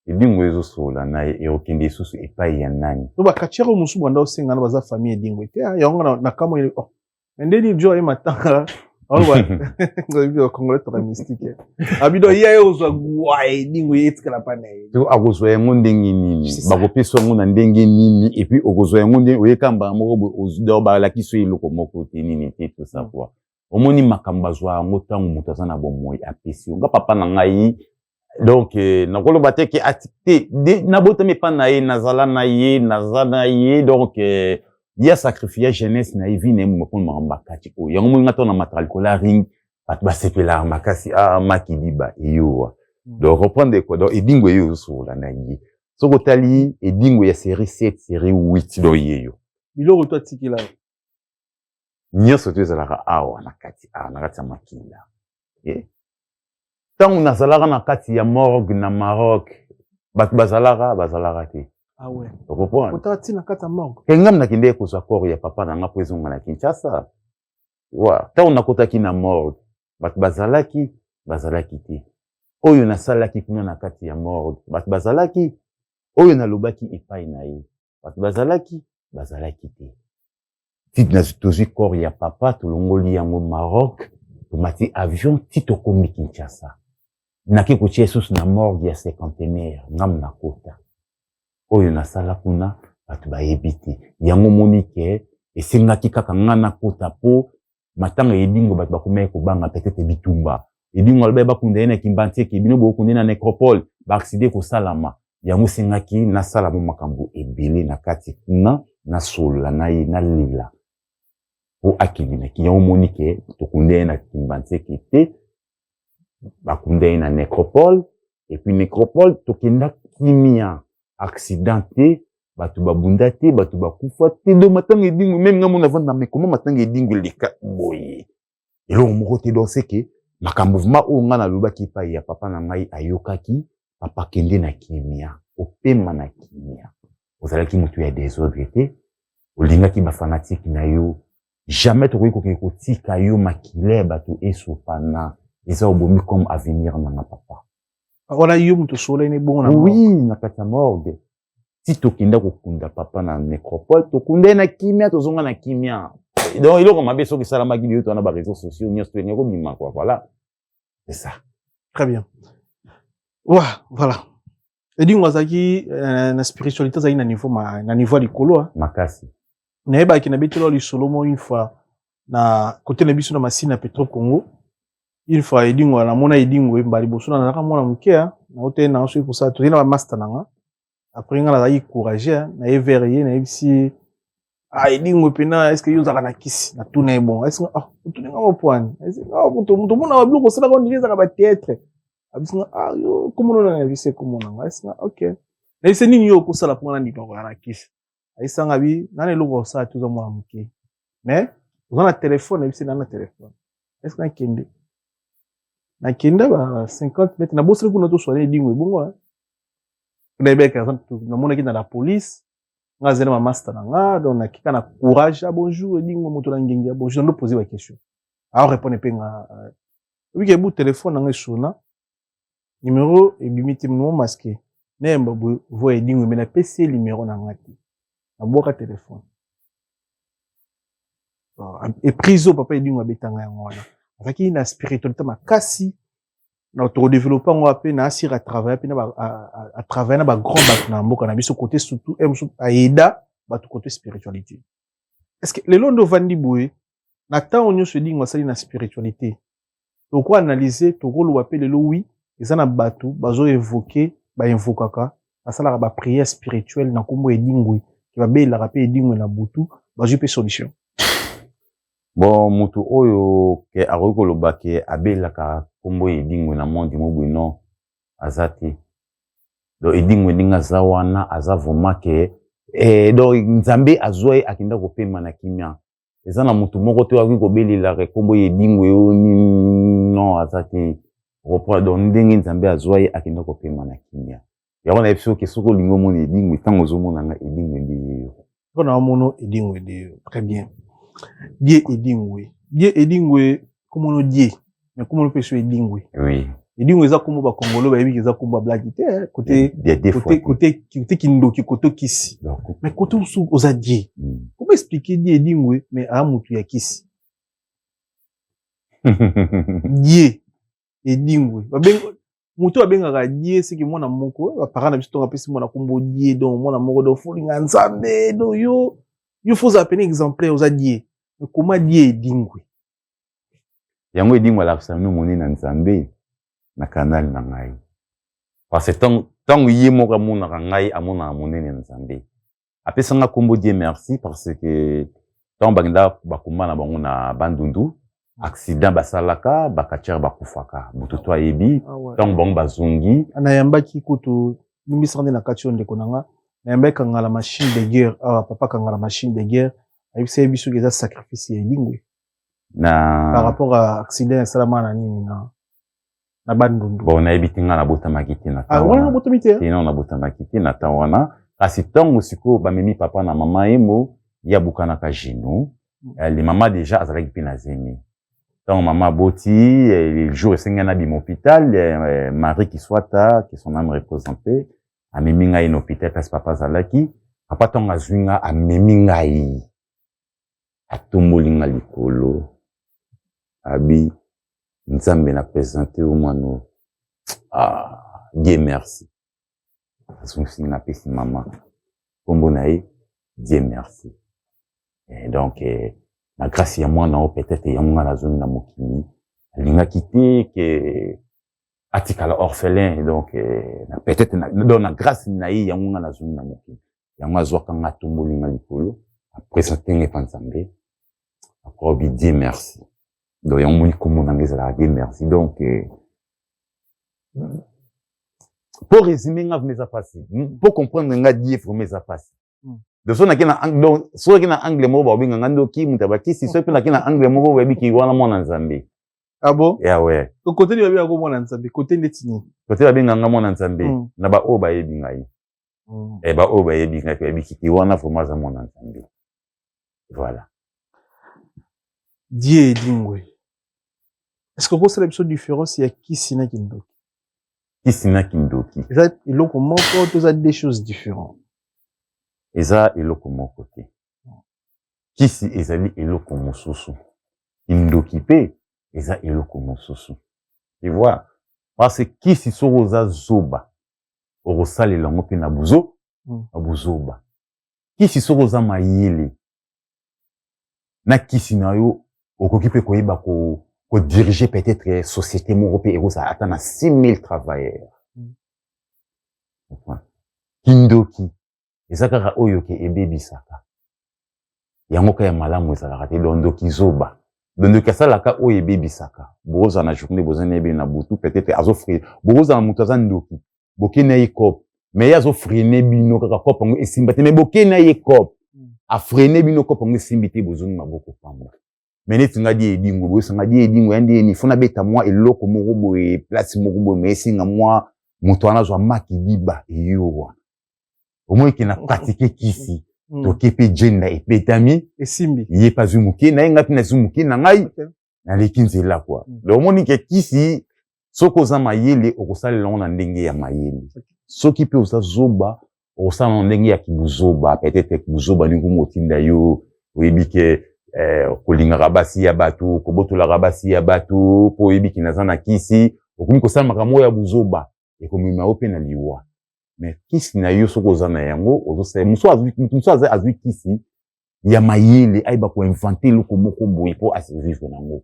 Edingwe ezosokola na ye, ekokende lisusu epai ya nani? To bacatcheurs oyo mosusu banda osenga na baza famille Edingwe te. Yango na kamwe, oh. Ndeni jo aye matanga, congolais toka mystique abido ye aye kozwa gwa Edingwe, etikala pa na ye. To akozwa yango ndenge nini? Bakopesa yango na ndenge nini? Et puis okozwa yango ndenge oyeka mbala moko boye, balakisi yo eloko moko te, nini te, tout ça quoi. Omoni makambo bazwa yango ntango moto aza na bomoi, apesi yo. Nga papa na ngai, donc nakoloba te ke te, nabotami epa na ye, nazala na ye, naza na ye. Donc ye asacrifia jeunesse na ye, vie na ye moma mpona makambo bakati oyo. Yango moi nga to na mataka likolo ya ring, bato basepelaka makasi. Ah, makidiba eyowa. Donc reprendre quoi, donc Edingwe eyo ozosokola na ye, soki otali Edingwe ya série 7, série 8, donc yeyo. Biloko to atikela. Nyonso to ezalaka awa na kati, awa na kati ya makila. Ntango nazalaka na kati ya morgue na Maroc, bato bazalaka te. Ah ouais. Okomprendre? Otala ntina kati ya morgue? Ke ngam nakende kozwa corps ya papa na nga mpo ezonga na Kinshasa. Wa ntango nakotaki na morgue, bato bazalaki te. Oyo nasalaki kuna na kati ya morgue, bato bazalaki. Oyo nalobaki epai na ye, bato bazalaki, bazalaki te. Ti tozwi corps ya papa, tolongoli yango Maroc, tomati avion ti tokomi Kinshasa. Nake kotia lisusu na morgue ya Cinquantenaire, ngamu nakota. Oyo nasala kuna, bato bayebi te. Yango omoni ke esengaki kaka nga nakota po matanga ya Edingwe, bato bakomaki kobanga peut-être bitumba. Edingwe alobaki bakunda ye na Kimbanseke, bino bokokunda ye na Necropole, ba accident ekosalama. Yango esengaki nasala mwa makambo ebele na kati kuna, nasolola na ye, nalela po akende na ki. Yango omoni ke tokunda ye na Kimbanseke te, bakunda ye na Necropole. Et puis Necropole tokenda kimia, accident te, bato babunda te, bato bakufa te. Donc matanga Edingwe, même nga mona vanda, mais comment matanga Edingwe eleka boye, eloko moko te? Donc c'est que makambo vraiment oyo nga nalobaki epai ya papa na ngai, ayokaki. Papa, kende na kimia, opema na kimia. Ozalaki motu ya désordre te, olingaki bafanatike na yo. Jamais tokoki kokende kotika yo, makila ya bato esopana, eza obomi comme avenir nanga, papa. Wana yo moto osola ne bongo na Oui, na kati ya morgue ti tokenda kokunda papa na Nécropole, tokunda ye na kimia, tozonga na kimia. Donc eloko mabe soki esalamaki liyo to wana, baréseaux sociaux nyonso toyelingi kobima quoi. Voilà, c'est ça. Très bien. Ouais, voilà. Edingwe azalaki na spiritualité, azalaki na niveau ya likolo. Makasi. Nayebaki nabetela lisolo mo une fois na côté na biso na Masina Petro Congo. Une fois Edingwe, namona Edingwe mbala liboso, na nazalaka mwana moke, naote na soki kosala, tozali na bamaster na nga. Après nga nazalaki courage, naye vers ye, nayebisi ye: "Ah, Edingwe mpena, est ce que yo ozalaka na kisi?" Natuna ye: "Bon, est ce que, ah, otuni nga mopwani moto omona babiloko osalaka, ondire ezalaka bathéâtre." Abisi nga: "Ah, yo komona na." Nayebisi ye komona nga. Ayebisi nga: "Ok." Nayebisi: "Nini yo okosala mpo nga nandima koya na kisi?" Ayebisanga bi: "Nana eloko osala te, oza mwana moke, mais oza na telefone." Nayebisi: "Na telefone." Est ce que nakende? Nakende ba 50 mètres, nabosani kuna toswana Edingwe ebongo. Nayebaki namonaki na la police, nga azali na bamaster na nga. Donc nakika na courage: "Ah, bonjour Edingwe, moto na ngenge ya bonjour." Ndo pose baquestion, aorépondre mpe nga. Obiki ebu telefone nanga esona, numéro ebimi te, numéro masqué. Nayemba boye voix Edingwe, me napesi ye numéro na nga te, nabwaka telefone. Eprise oyo papa Edingwe abetanga yango wana, azalaki na spiritualité makasi. Na tokodéveloppe yango mpe na asire atravaille mpe atravaille na bagrand bato na mboka na biso, côté surtout mosusu aida bato côté spiritualité. Est ce que lelo nde ovandi boye, na ntango nyonso Edingwe asali na spiritualité, tokoanalyse, tokoloba mpe lelo, wi, eza na bato bazoévoke, bainvokaka, basalaka baprière spirituelle na nkombo Edingwe, ke babelelaka mpe Edingwe na butu, bazwi mpe solution? Bon, motu oyo ke akoki koloba ke abelelaka nkombo Edingwe na monde mobwe, non, aza te. Donc Edingwe ndenge aza wana, aza vraiment ke donc Nzambe azwa ye, akenda kopema na kimia. Eza na motu moko te akoki kobelelaka nkombo Edingwe oyo, non, aza te. Reprendre, donc ndenge Nzambe azwa ye, akenda kopema na kimia. Yango nayebi soki olingi omona Edingwe, ntango ozomona nga, Edingwe nde ye yo. Mpona omona Edingwe nde yo. Très bien. Die Edingwe, die Edingwe, komono die, mais komono mpe so Edingwe. Oui. Edingwe eza kombo, bakongolo bayebi eza kombo ya blaki te, côté côté côté kindoki, côté kisi, mais côté mosusu oza die. Comment expliquer die Edingwe, mais aya motu ya kisi? Die Edingwe, motu abengaka die seki mwana moko, baparent na biso ntongo apesi mwana kombo die, donc mwana moko, donc folinga Nzambe, donc yo fo ozala pene exemplaire, oza die. Mais comment die Edingwe? Yango Edingwe alakisa bino monene na Nzambe na canal na ngai, parce que ntango ye moko amonaka ngai, amonaka monene na Nzambe. Apesanga nkombo Die Merci parce que ntango bakenda bakomba na bango na Bandundu, accident basalaka, bakatiare bakufaka, moto to ayebi. Ntango bango bazongi, nayambaki kutu, limbisaka nde na kati oyo, ndeko na nga, nayambaki Kangala Machine de Guerre awa. Papa Kangala Machine de Guerre ayebisa ye biso eza sacrifice ya Edingwe na par rapport à accident esalama na nini na Bandundu. Bon, nayebi te, nga nabotamaki te na Ah, wana nabotami te. Te, non, nabotamaki te na temps wana. Kasi ntango sikoyo bamemi papa na mama Yemo, ye abukanaka genou. Le mama déjà azalaki mpe na zemi. Ntango mama aboti, le jour esengi nabima hôpital, Marie Kiswata, que son âme repose en paix, amemi ngai na hôpital place papa azalaki. Papa ntango azwi nga, amemi ngai, atomboli nga likolo, abi: "Nzambe, na présente yo mwana oyo." Ah, Dieu merci. Azongisi nga, apesi mama nkombo na ye Dieu merci. Et donc na grâce ya mwana oyo, peut-être yango nga nazongi na mokili. Alingaki te ke atikala orphelin. Donc na peut-être donc na grâce na ye, yango nga nazongi na mokili. Yango azwaka nga, atomboli nga likolo, aprésente nga epa Nzambe, akobi Dieu merci. Donc yango moni kombo na nga ezalaka Dieu merci. Donc pour résumer nga, vraiment eza pasi pour comprendre nga. Dieu vraiment eza pasi. Donc so nake na, donc soki na angle moko, bakobenga nga ndoki, moto abakisi. Soki mpe nake na angle moko, bayebiki wana mwana Nzambe. Ah bon? Ya we. Kote nini babengaka mwana Nzambe? Kote ndeti nini? Kote babenga nga mwana Nzambe, na baoyo bayebi ngai. Baoyo bayebi ngai bayebiki te wana vraiment aza mwana Nzambe, voilà. Dieu Edingwe, est ce que okosala biso différence ya kisi na kindoki? Kisi na kindoki? Eza eloko moko to eza deux choses différentes? Eza eloko moko te. Kisi ezali eloko mosusu, kindoki mpe eza eloko mosusu, tu vois? Parce que kisi, soki oza zoba, okosalela yango mpe na buzo, na buzoba. Kisi, soki oza mayele na kisi na yo, okoki mpe koyeba kodiriger peut-être société moko mpe ekozala ata na 6000 travailleurs. Kindoki eza kaka oyo ke ebebisaka yango ka ya malamu ezalaka te. Donc ndoki zoba, donc ndoki asalaka oyo ebebisaka. Bokozala na journée, boza na yebeli na butu, peut-être azofreiner. Bokozala, moto aza ndoki, bokei na ye coop, mais ye azofreiner bino kaka, coop yango esimba te. Mais bokei na ye coop, afreiner bino, coop yango esimbi te, bozongi maboko pamba. Mais neti nga Dieu Edingwe, boyosanga Dieu Edingwe ya ndeni, fo nabeta mwa eloko moko boye, place moko boye, mais esinga mwa moto wana azwa maki diba eyowa, omoi ke na pratique kisi. Toke mpe jenda ebetami. Esimbi. Ye mpe azwi moke na ye, ngai mpe nazwi moke na ngai. Naleki nzela kua. Donc omoni ke kisi, soki oza mayele, okosalela yango na ndenge ya mayele. Soki mpe oza zoba, okosala na ndenge ya kibuzoba. Peut-être buzoba ndenge motinda yo, oyebi ke kolingaka basi ya bato, kobotolaka basi ya bato, mpo oyebi ke naza na kisi, okomi kosala makambo oyo ya buzoba, ekomema yo mpe na liwa. Mais kisi na yo, soki oza na yango, ozosala. Mosu mosu azwi kisi ya mayele, ayeba koinventer eloko moko boye mpo asurvivre nango.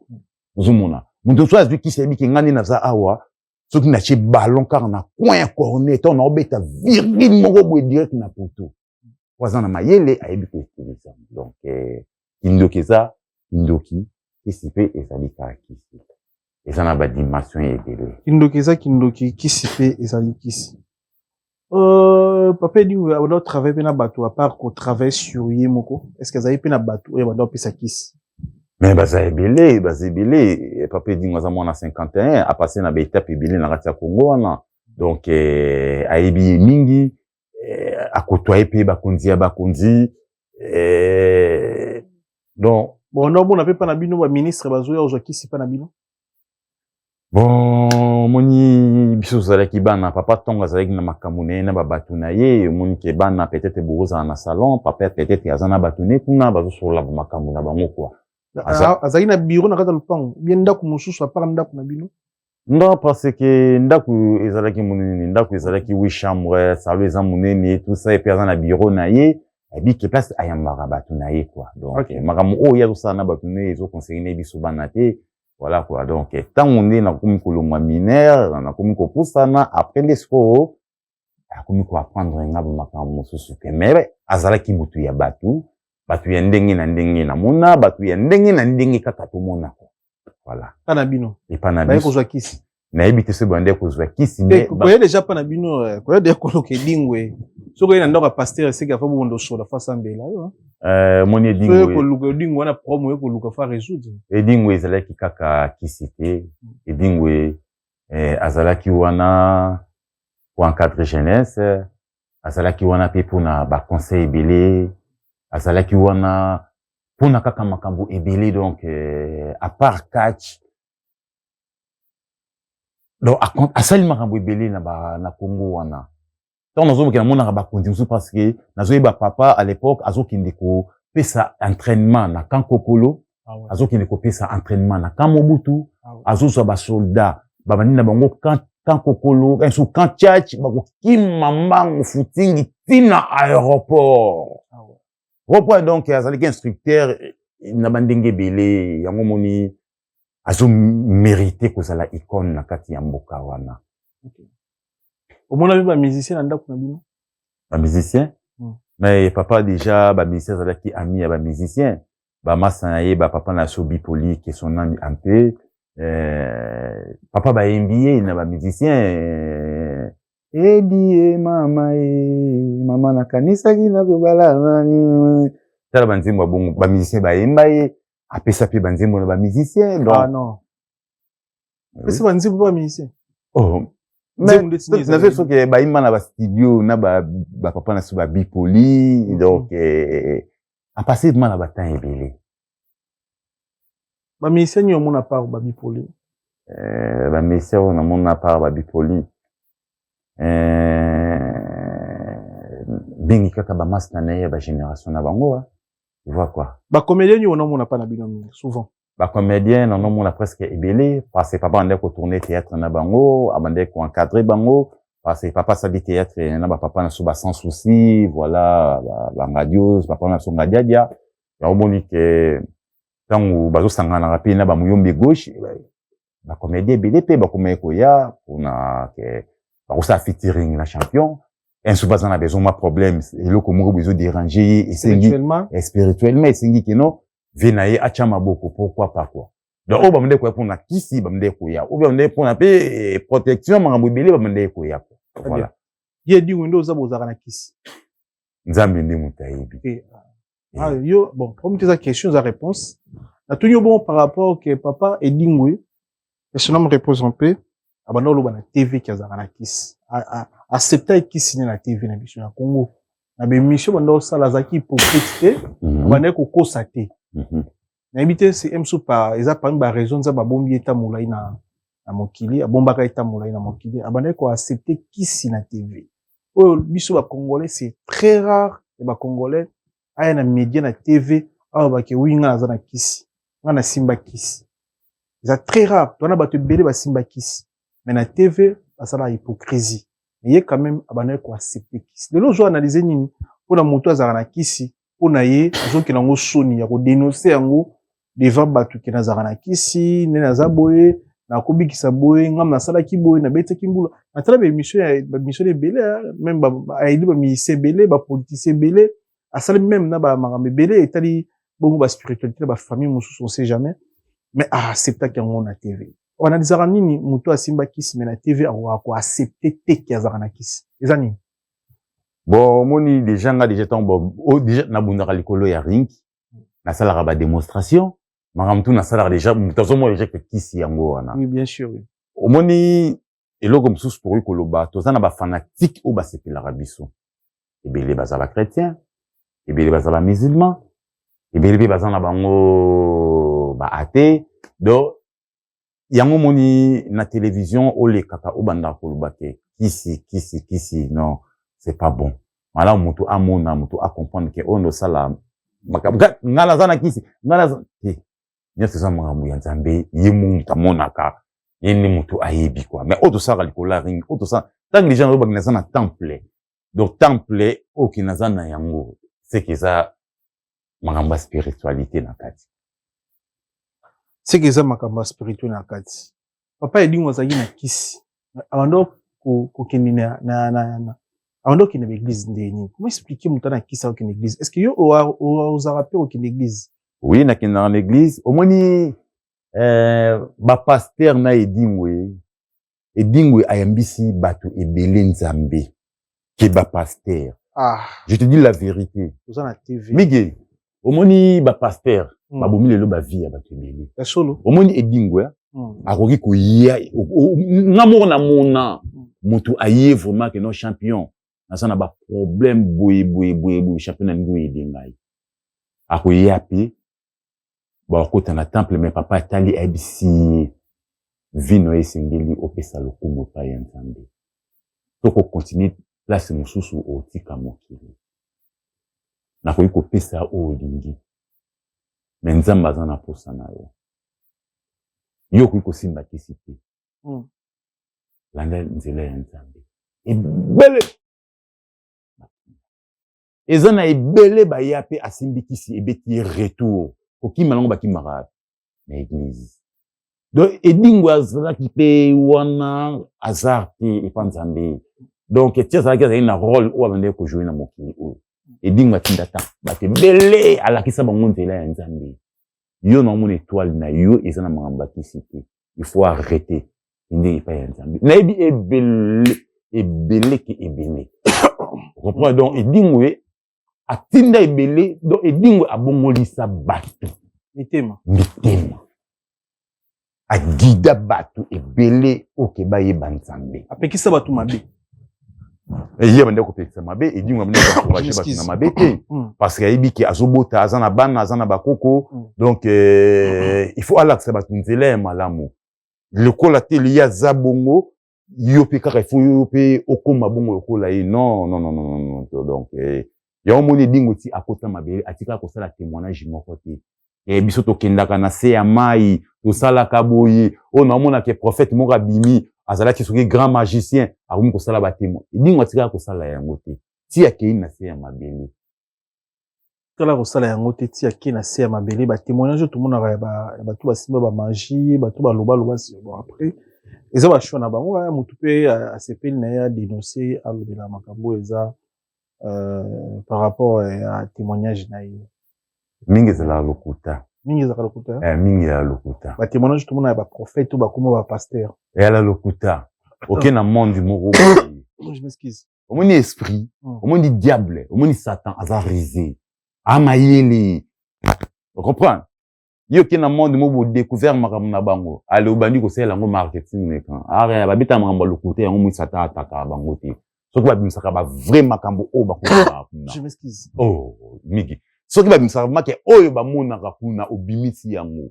Ozomona moto mosusu azwi kisi, ayebi ke ngai nde naza awa, soki natie ballon kaka na coin ya corner, ntango naobeta virgule moko boye, direct na poteau, po aza na mayele, ayebi koutiliser. Donc kindoki eza kindoki, kisi mpe ezali kaka kisi, eza na badimension ebele. Kindoki eza kindoki, kisi mpe ezali kisi. Papa Edingwe abanda kotravailler mpe na bato, à part kotravailler sur ye moko, est ce que azali mpe na bato oyo abanda kopesa kisi? Mais baza ebele, baza ebele. Papa Edingwe aza mwana 51, apasse na baétape ebele na kati ya Congo wana. Donc ayebi ye mingi, akotwa ye mpe bakonzi ya bakonzi, donc. Bon, naomona mpe mpa na bino, baministre bazoya kozwa kisi mpa na bino. Bon, omoni, biso tozalaki bana. Papa ntongo azalaki na makambo na ye na babato na ye, omoni ke bana peut-être bokozala na salon, papa peut-être aza na bato ne kuna, bazosolola bamakambo na bango kua. Azalaki na bureau na kati ya lopango bien, ndako mosusu à part ndako na bino? Non, parce que ndako ezalaki monene, ndako ezalaki huit chambre, salon eza monene, tout ça. Epe aza na bureau na ye, abiki place ayambaka bato na ye quoi. Donc makambo oyo ye azosala na bato na ye ezoconcerner biso bana te, voilà quoi. Donc ntango nde nakomi kolongwa mineur, nakomi kopusana, après nde sikoyo akomi koapprendre nga bamakambo mosusu ke. Mais azalaki motu ya bato, bato ya ndenge na ndenge, namona bato ya ndenge na ndenge kaka tomonako, voilà. Mpa na bino? Epa na baye biso. Kozwa kisi? Nayebi te soki bande kozwa kisi, mais koya déjà mpa na bino, koya déjà koluka Edingwe, soki oye na ndako ya pasteur, eseki afa bobondo osola fa asambela yo. Moni soki Edingwe koluka Edingwe wana, problème oye koluka fa résoudre. Edingwe ezalaki kaka kisi te. Edingwe azalaki wana koencadrer jeunesse, azalaki wana mpe mpona baconseil ebele, azalaki wana. Mpona kaka makambo ebele. Donc à part catch, donc asali makambo ebele na Congo wana. Ntango nazomokende, namonaka bakonzi mosusu, parce que nazoyeba papa à l'époque azokende kopesa entraînement na camp Kokolo. Ah ouais. Azokende kopesa entraînement na camp Mobutu. Ah ouais. Azozwa basoldat, babandi na bango camp Kokolo, so camp Tshatshi, bakokima mbangu footing ntina aéroport. Ah ouais. Repoint. Donc azalaki instructeur na bandenge ebele. Yango moni azomérite kozala icône na kati ya mboka wana. Omona mpe bamusicien na ndako na bino? Bamusicien? Mais papa déjà, bamusicien, azalaki ami ya bamusicien, bamasa na ye, bapapa na so Bipoli, que son âme en paix. Papa bayembi ye na bamusicien, edi ye mama ye mama nakanisaki nakobala. Tala banzembo ya bongo, bamusicien bayemba ye, apesa mpe banzembo na bamusicien. Donc Ah non, pesa banzembo mpe bamusicien? Oh. Nzembo ndeti nini? Nazo soki bayimba na bastudio na bapapa na so babipoli. Donc apase vraiment na batemps ebele. Bamusicien nini omona part babipoli? Bamusicien oyo namona part babipoli, mingi kaka bamaster na ye ya bagénération na bango, tu vois quoi. Bacomédien nini onomona pa na bino mingi souvent? Bacomédien nanomona presque ebele, parce que papa abandaki kotourne théâtre na bango, abandaki koencadre bango, parce que papa asali théâtre na bapapa na so ba Sans Souci, voilà, bangadios, papa na so Ngadiadia. Yango moni ke ntango bazosanganaka mpe na bamuyombe gauche, bacomédien ebele mpe bakomaki koya mpona ke bakosala featuring na champion. Un baza na besoin mwa problème, eloko moko boye ezodérange ye, esengi spirituellement. Spirituellement esengi keno ve na ye atya maboko, pourquoi pas quoi. Donc oyo bamandeki koya mpona kisi, bamandeki koya, oyo bamandeki mpona mpe protection, makambo ebele bamandeki koya, voilà. Ye Edingwe nde oza, bozalaka na kisi? Nzambe nde moto ayebi. Te. Ah, yo, bon, comme eza question, eza réponse. Natuni yo bon par rapport ke papa Edingwe, que son âme repose en paix, abanda oloba na TV ki azalaka na kisi, accepta kisi ne na TV na biso na Congo, na baémission banda osala, azalaki hypocrite te, abandaki kokosa te. Nayebi te se mso pa eza parmi baraison nzambe abombi ye ta molai na mokili, abombaka ye ta molai na mokili. Abandaki koaccepte kisi na TV oyo biso bacongolais, c'est très rare ya bacongolais aya na média, na TV awa, bake wi nga naza na kisi, nga nasimba kisi. Eza très rare. Twana bato ebele basimba kisi, mais na TV basalaka hypocrisie. Mais ye quand même abandaki koaccepte kisi. Lelo ozo analyse nini mpona moto azalaka na kisi, mpo na ye azokenda yango soni ya kodénonce yango devant bato ke nazalaka na kisi, nde naza boye, nakobikisa boye, ngam nasalaki boye, nabetaki mbula? Natala baémission ya baémission ebele, même ayebi bamusicien ebele, bapoliticien ebele, asali même na bamakambo ebele etali bongo baspiritualité na bafamille mosusu, on sait jamais, mais aacceptaki yango na TV. Oanalizaka nini? Moto asimba kisi, mais na TV akoka koaccepte te ke azalaka na kisi, eza nini? Bon, omoni déjà, nga déjà ntango déjà nabundaka likolo ya ring, nasalaka badémonstration, makambo tu nasalaka déjà, moto azomona déjà ke kisi yango wana. Oui, bien sûr, oui. Omoni, eloko mosusu tokoki koloba, toza na bafanatike oyo basepelaka biso ebele, baza bachrétien ebele, baza bamusulman ebele mpe, baza na bango baathée. Donc yango omoni na télévision olekaka, obandaka koloba ke kisi, kisi, kisi, non, c'est pas bon. Malamu moto amona, moto acomprendre ke oyo ndosala makambo, nga naza na kisi, nga naza te. Nyonso eza makambo ya Nzambe, ye mo moto amonaka, ye nde moto ayebi quoi. Mais oyo tosalaka likolo ya ring, oyo tosala ntango déjà nazobaki naza na temple, donc temple oyo ke naza na yango, seke eza makambo ya spiritualité na kati. Seke eza makambo ya spirituel na kati. Papa Edingwe azalaki na kisi, abanda kokende na abanda kokende baeglise nde nini? Comment expliquer moto ana kisi akokende église? Est ce que yo ozalaka mpe kokende église? Oui, nakendaka na église. Omoni, bapaster na Edingwe, Edingwe ayambisi bato ebele Nzambe ke bapaster. Ah. Je te dis la vérité. Oza na TV. Mige, omoni bapaster babomi lelo bavie ya bato ebele. Ya solo. Omoni Edingwe akoki koya nga moko na mona moto aye vraiment ke non, champion, naza na baproblème boye boye boye boye, champion, nalingi oyede ngai, akoya mpe. Bakota na temple, mais papa atali, ayebisi ye: vino esengeli opesa lokumu epai ya Nzambe. Tokocontinuer place mosusu, otika mokili. Nakoki kopesa oyo olingi, mais Nzambe aza na posa na yo. Yo okoki kosimba kisi te. Landa nzela ya Nzambe. Ebele eza na ebele baya mpe asimbi kisi, ebeti ye retour, kokima nango bakimaka na église. Donc Edingwe azalaki mpe wana hasard te epa Nzambe. Donc ti azalaki, azali na rôle oyo abandaki kojouer na mokili oyo. Edingwe atinda ta bato ebele, alakisa bango nzela ya Nzambe. Yo na omona étoile na yo eza na makambo bakisi te, il faut arrêter, nde epai ya Nzambe. Nayebi ebele, ebele ke ebele, comprendre. Donc Edingwe atinda ebele. Donc Edingwe abongolisa bato mitema. Mitema, aguida bato ebele oke bayeba Nzambe. Apekisa bato mabe. Ye bande kopekisa mabe. Edingwe abande koencourager bato na mabe te, parce que ayebi ke azobota, aza na bana, aza na bakoko. Donc il faut alakisa bato nzela ya malamu. Lokola te liye aza bongo, yo mpe kaka il faut yo mpe okóma bongo lokola ye. Non, non, non, non, non. Donc yango moni Edingwe ti akota mabele, atikaka kosala témoignage moko te. Biso tokendaka na se ya mai, tosalaka boye. Oyo naomonaka prophète moko abimi, azalaki soki grand magicien, akomi kosala batémoin. Edingwe atikaka kosala yango te ti akei na se ya mabele. Tala, kosala yango te ti ake na se ya mabele. Batémoignage oyo tomonaka ya bato basimba bamagie, bato balobaloba, bon, après eza bachoix na bango. Aya motu mpe asepeli na ye, adénonce, alobela makambo oyo eza par rapport ya témoignage na ye. Mingi ezalaka lokuta. Mingi ezalaka lokuta. Mingi ezalaka lokuta. Batémoignage tomona ya baprophète oyo bakoma bapasteur. Eyala lokuta. Oke na monde moko. Je m'excuse. Omoni esprit, omoni diable, omoni Satan aza rusé, amayele, ocomprendre. Ye oke na monde moko, bodécouvert makambo na bango, ale obandi kosalela yango marketing na écran. Are babetaka makambo ya lokuta yango, moi Satan atakaka bango te. Soki babimisaka bavrai makambo oyo bakomonaka kuna. Je m'excuse. Oh, mingi soki babimisaka make oyo bamonaka kuna, obimisi yango,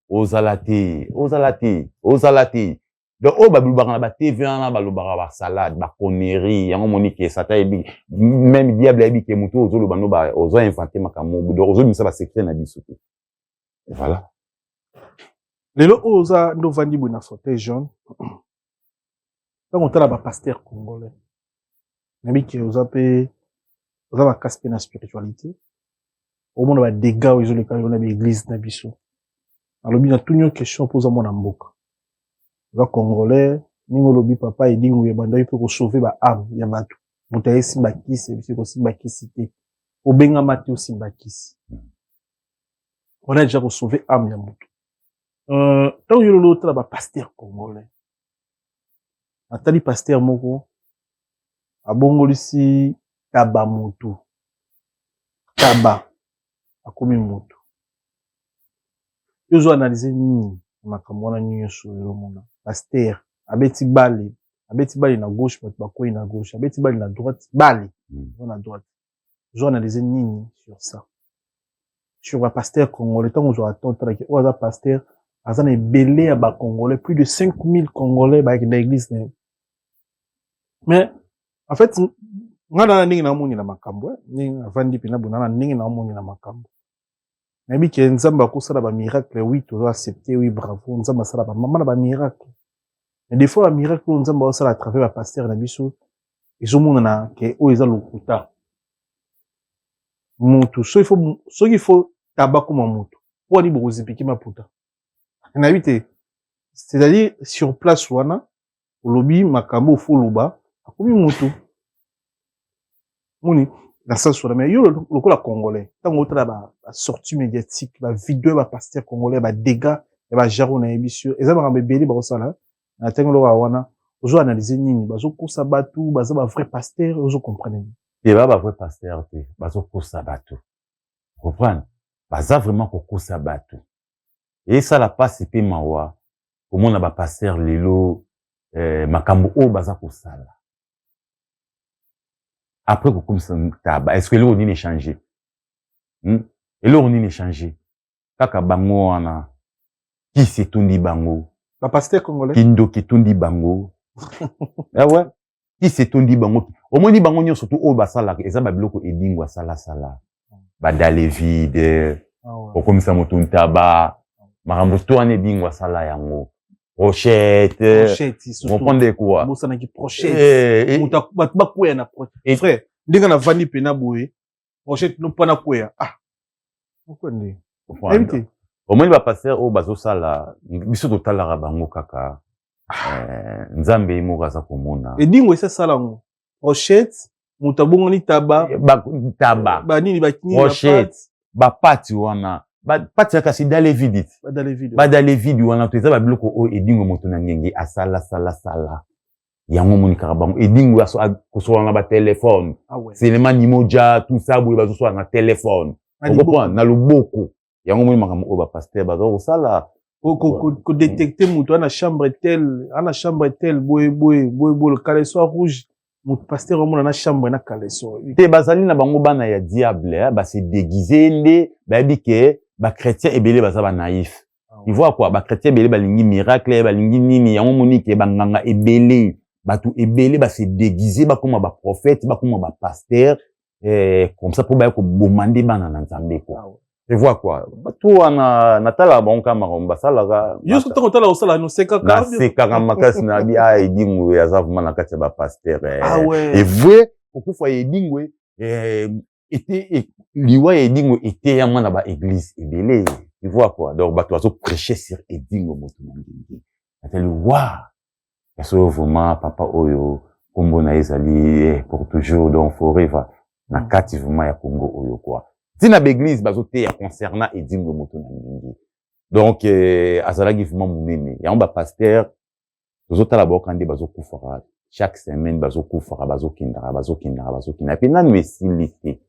ozala te, ozala te, ozala te. Donc oyo balobaka na baTV wana, balobaka basalade, baconnerie yango. Moni ke Satan ayebi, même diable ayebi ke motu oyo ozoloba no, ozo invente makambo, donc ozobimisa basecret na biso te. Voilà. Lelo oyo oza nde ovandi boye na fauteuil jaune, ntango otala bapasteur congolais, nayebi ke oza mpe, oza makasi mpe na spiritualité, omona badégâts oyo ezoleka yo na baeglise na biso. Nalobi, natuni yo question mpo oza mwana mboka, oza congolais. Ndenge olobi, papa Edingwe ebandaki mpe kosauver baâme ya bato. Moto ayesimba kisi, ebisi kosimba kisi te, obengama te osimba kisi wana, déjà kosauver âme ya moto. Ntango yo lelo otala bapasteur congolais, atali pasteur moko abongolisi taba motu, taba akomi motu, yo ozo analyse nini na makambo wana nyonso oyo omona? Pasteur abeti bale, abeti bale na gauche, bato bakwei na gauche, abeti bale na droite, bale na droite. Ozo analyse nini sur ça, sur bapasteur congolais? Ntango ozwaka temps otalaki oyo aza pasteur, aza na ebele ya bacongolais, plus de 5000 Congolais bayaki na église na ye. Mais en fait, nga na ndenge naomonela makambo, ndenge avandi mpena bona, na ndenge naomonela makambo, nayebi ke Nzambe akosala bamiracle. Oui, tozo accepte, oui, bravo, Nzambe asala bamama na bamiracle. Mais des fois bamiracle oyo Nzambe aosala à travers bapasteur na biso, ezomonana ke oyo eza lokuta. Mutu soki faut taba koma mutu po ani bokozipiki maputa, nayebi te. C'est-à-dire sur place wana olobi makambo ofo oloba, akomi mutu moni na sens wana. Mais yo lokola congolais, ntango otala basortie médiatique, bavideo ya bapasteur congolais, badégâts ya bajaro, nayebi sur eza makambo ebele bakosala na ntango lokola wana, ozo analyse nini? Bazokosa bato, baza bavrai pasteur? Ozo comprendre nini? Te, ba bavrai pasteur te, bazokosa bato. Comprendre, baza vraiment kokosa bato. Esala mpasi mpe mawa komona bapasteur lelo, makambo oyo baza kosala après kokomisa taba. Est ce que eloko nini échange? Eloko nini échange? Kaka bango wana, kisi etondi bango. Bapasteur congolais. Kindoki etondi bango. Awe kisi etondi bango. Omoni bango nyonso tu oyo basalaka, eza babiloko Edingwe asalasala, badale vide. Okomisa moto ntaba, makambo to wana Edingwe asala yango, brochette. Brochette surtout. Comprendre quoi? Bosanaki brochette. Moto bato bakwea na brochette, frère, ndenge navandi mpena boye, brochette no mpo nakwea, ah, okwe nde nayebi te. Omoni bapasteur oyo bazosala, biso totalaka bango kaka, Nzambe ye moko aza komona. Edingwe esi asala yango, brochette, moto abongoni taba. Taba. Banini banini. Brochette, bapati wana, bapati ya kasi dale vide ti. Badale vide. Badale vide wana to eza babiloko oyo Edingwe moto na ngenge asalasala yango. Omoni kaka bango, Edingwe kosola na batelefone. Ah ouais. Selema nimoja, tout ça boye, bazosola na telefone. Na liboko. Okomprendre, na loboko yango. Omoni makambo oyo bapasteur baza kosala. Kodétecter moto ana chambre tel, ana chambre tel, boye boye boye boye, caleçon rouge, moto pasteur omona na chambre na caleçon. Te, bazali na bango bana ya diable, base déguise nde bayebi ke bachrétien ebele baza banaïf. Tu vois quoi, bachrétien ebele balingi miracle, balingi nini. Yango moni ke banganga ebele, bato ebele base déguise, bakóma baprophète, bakóma bapasteur, comme ça mpo baya koboma nde bana na Nzambe quoi. Tu vois quoi, bato wana natalaka bango kaka, makambo basalaka. Yo so ntango otala kosala nosekaka? Nasekaka makasi na bi a Edingwe aza vraiment na kati ya bapasteur. Ah ouais. Evre kokufa ya Edingwe, ete liwa ya Edingwe eteyama na baéglise ebele. Tu vois quoi, donc bato bazoprêcher sur Edingwe moto na ndenge natali wa kasi oyo vraiment papa oyo nkombo na ye ezali pour toujours, donc forever na kati vraiment ya Congo oyo quoi. Ntina baéglise bazoteya concernant Edingwe moto na ndenge. Donc azalaki vraiment monene. Yango bapasteur tozotala baoka nde bazokufaka chaque semaine, bazokufaka, bazokendaka, bazokendaka, bazokendaka, mpe nanu esili te.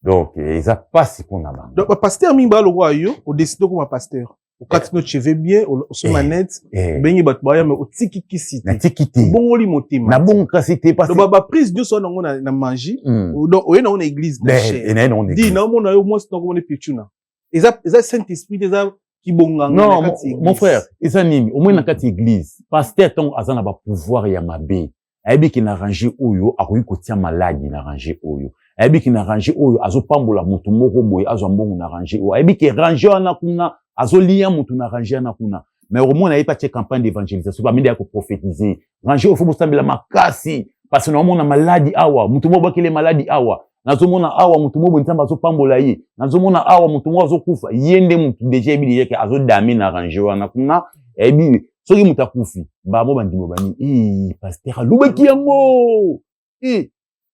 Donc eza mpasi mpona bango. Donc bapasteur mingi baya lokola yo, odécider okoma pasteur, okati no cheve bien, osoma net, obengi bato baya, me otiki kisi te. Natiki te. Obongoli motema. Nabongo kasi te parce Donc baprise nyonso wana yango na magie. Donc oye nango na église na chair. Naye nango na di église. Naomona yo mwasi, nakomona pichuna, eza Saint Esprit te, eza kibonganga na Non, kati ya mon église. frère, eza nini? Omoni na kati ya église, pasteur ntango aza na bapouvoir ya mabe, ayebi ke na rangée oyo akoki kotia maladi, na rangée oyo ayebi ke na rangée oyo azopambola motu moko boye azwa mbongo, na rangée oyo ayebi ke rangée wana kuna azolia motu, na rangée wana kuna. Mais okomona ye mpe atie campagne d'évangélisation, baminde ya koprophétiser: rangée oyo faut bosambela makasi parce que naomona maladi awa, motu moko bakele maladi awa, nazomona awa motu moko boye Nzambe azopambola ye, nazomona awa motu moko azokufa. Ye nde motu déjà yebi déjà ke azodame na rangée wana kuna. Ayebi soki moto akufi, bango bandimo bani, pasteur alobaki yango.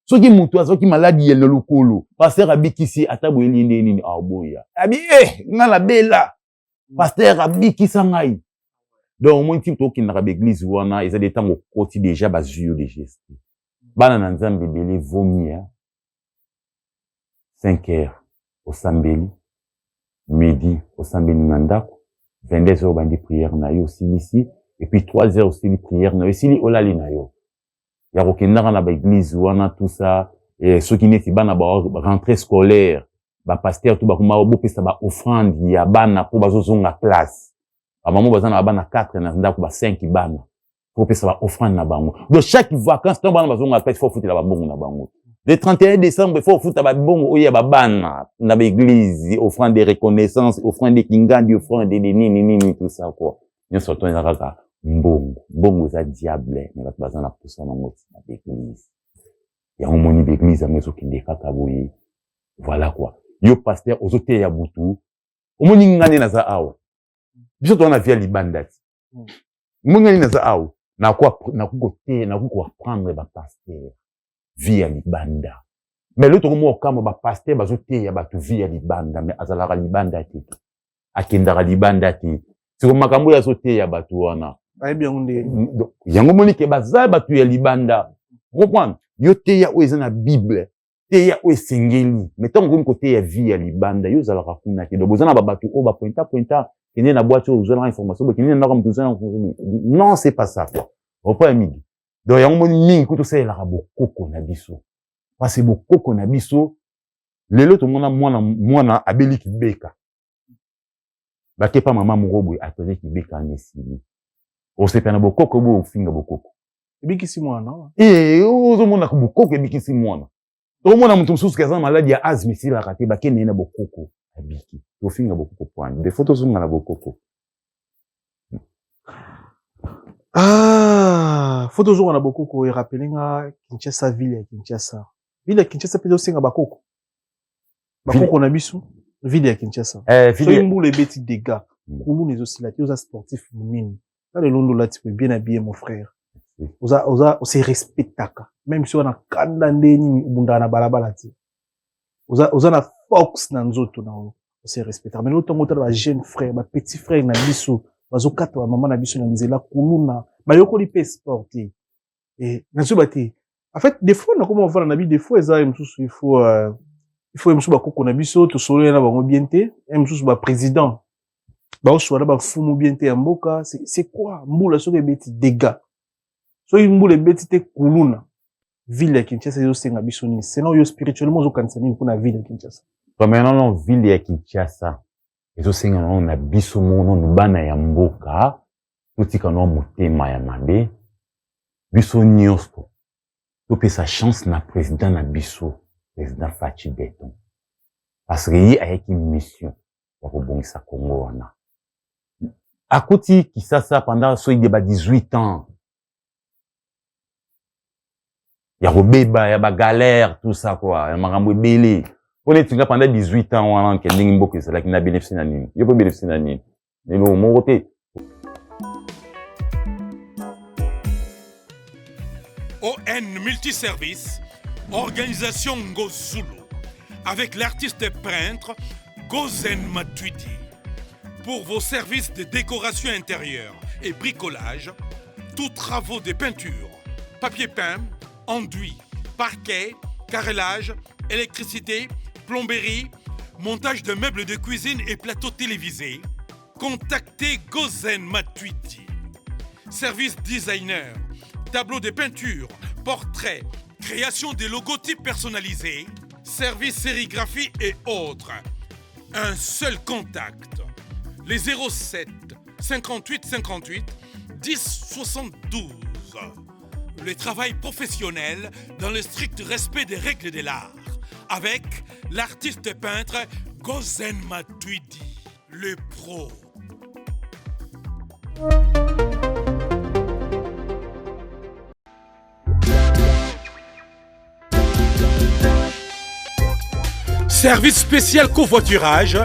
Soki moto azwaki maladi ya na lokolo, pasteur abikisi, ata boyeli ye nde nini, aboya abi e nga nabela, pasteur abikisa ngai. Donc omoni ti tokendaka baéglise wana, eza de ntango okoti déjà, bazwi yo déjà esprit. Bana na Nzambe ebele vomi ya 5 heures osambeli, midi osambeli na ndako, 22 heures obandi prière na yo, osilisi, et puis 3 heures osili prière na yo, esili, olali na yo. Ya kokendaka na baéglise wana, tout ça, soki neti bana ba rentrée scolaire, bapasteur to bakoma bopesa baoffrande ya bana mpo bazozonga classe. Bamama baza na bana 4 na ndako, ba 5 bana, po opesa baoffrande na bango. Donc chaque vacance, ntango bana bazonga classe, faut ofutela bambongo na bango. Le 31 décembre, faut ofuta babongo oyo ya babana na baéglise, offrande de reconnaissance, offrande de kingandi, offrande de nini nini, tout ça quoi. Nyonso to eza kaka mbongo. Mbongo eza diable, me bato baza na posa nango na baéglise. Yango moni baéglise yango ezokende kaka boye. Voilà quoi, yo pasteur ozoteya butu. Omoni nga nde naza awa, biso toza na vie ya libanda ti. Omoni nga nde naza awa, nakoki koteya, nakoki koapprendre bapasteur vie ya libanda. Mais lelo tokomona okamba bapasteur bazoteya bato vie ya libanda, mais azalaka libanda te, akendaka libanda te. Siko makambo oyo azoteya bato wana, Bayebi yango nde. Yango moni ke baza bato ya libanda. Comprendre, yo teya oyo eza na Bible, teya oyo esengeli, mais ntango okomi koteya vie ya libanda, yo ozalaka kuna te. Donc boza na babato oyo bapointa pointa, kende na boîte oyo ozwelaka information boye, kende na ndako moto ozwelaka. Non, c'est pas ça quoi, reprend mingi. Donc yango moni mingi kutu osalelaka bokoko na biso, parce que bokoko na biso lelo tomona mwana, mwana abeli kibeka. Bake pa mama moko boye atone kibeka wana esili. Osepela na bokoko boye ofinga bokoko. Ebikisi mwana. Eh, ozomona bokoko ebikisi mwana. Omona moto mosusu aza na maladi ya asthme esilaka te, bakende ye na bokoko abiki. Tofinga bokoko poani. Defo tozonga na bokoko. Ah, faut tozonga na bokoko e rappeler nga Kinshasa, ville ya Kinshasa. Ville ya Kinshasa pe tosenga bakoko. Bakoko na biso, ville ya Kinshasa. Eh, soki mbula ebeti dégâts, kuluna ezosila te, oza sportif monene. Ta lelo ndo olati boye bien habillé mon frère. Oza oza ose respectaka. Même si wana kanda nde nini obundaka na balabala te. Oza oza na force na nzoto na yo. Ose respectaka. Mais ntango otala ba jeune frère, ba petit frère na biso bazokata ba mama na biso na nzela kuluna, bayokoli mpe sport te. Et nazoba te. En fait, des fois nakoma ovanda na bi des fois eza mosusu il faut il faut mosusu bakoko na biso tosolola na bango bien te, mosusu ba président baoswala bafumu bien te ya mboka. C'est quoi mbula soki ebeti dégâts, soki mbula ebeti te kuluna, ville ya Kinshasa ezosenga biso nini? Selon yo spirituellement ozokanisa nini mpona ville ya Kinshasa? Premièrement, non, ville ya Kinshasa ezosenga nano na biso moko nano bana ya mboka totika nano motema ya mabe. Biso nyonso topesa chance na président na biso, président Fatshi Beton, parce que ye ayaki mission ya kobongisa Congo wana. Akuti Kisasa pendant soki ba 18 ans ya kobeba, ya bagalère, tout ça quoi, ya makambo ebele. Mpo neti nga pendant 18 ans wana nke ndenge mboka ezalaki na bénéfice na nini, yo mpo bénéfice na nini, eloko moko te. ON Multiservice, Organisation Ngozulu, avec l'artiste peintre Gozen Matuidi. Pour vos services de décoration intérieure et bricolage, tous travaux de peinture, papier peint, enduit, parquet, carrelage, électricité, plomberie, montage de meubles de cuisine et plateaux télévisés, contactez Gozen Matuidi. Service designer, tableau de peinture, portrait, création des logotypes personnalisés, service sérigraphie et autres. Un seul contact. Les 07 58 58 10 72. Le travail professionnel dans le strict respect des règles de l'art. Avec l'artiste peintre Gozen Matuidi, le pro. Service spécial covoiturage,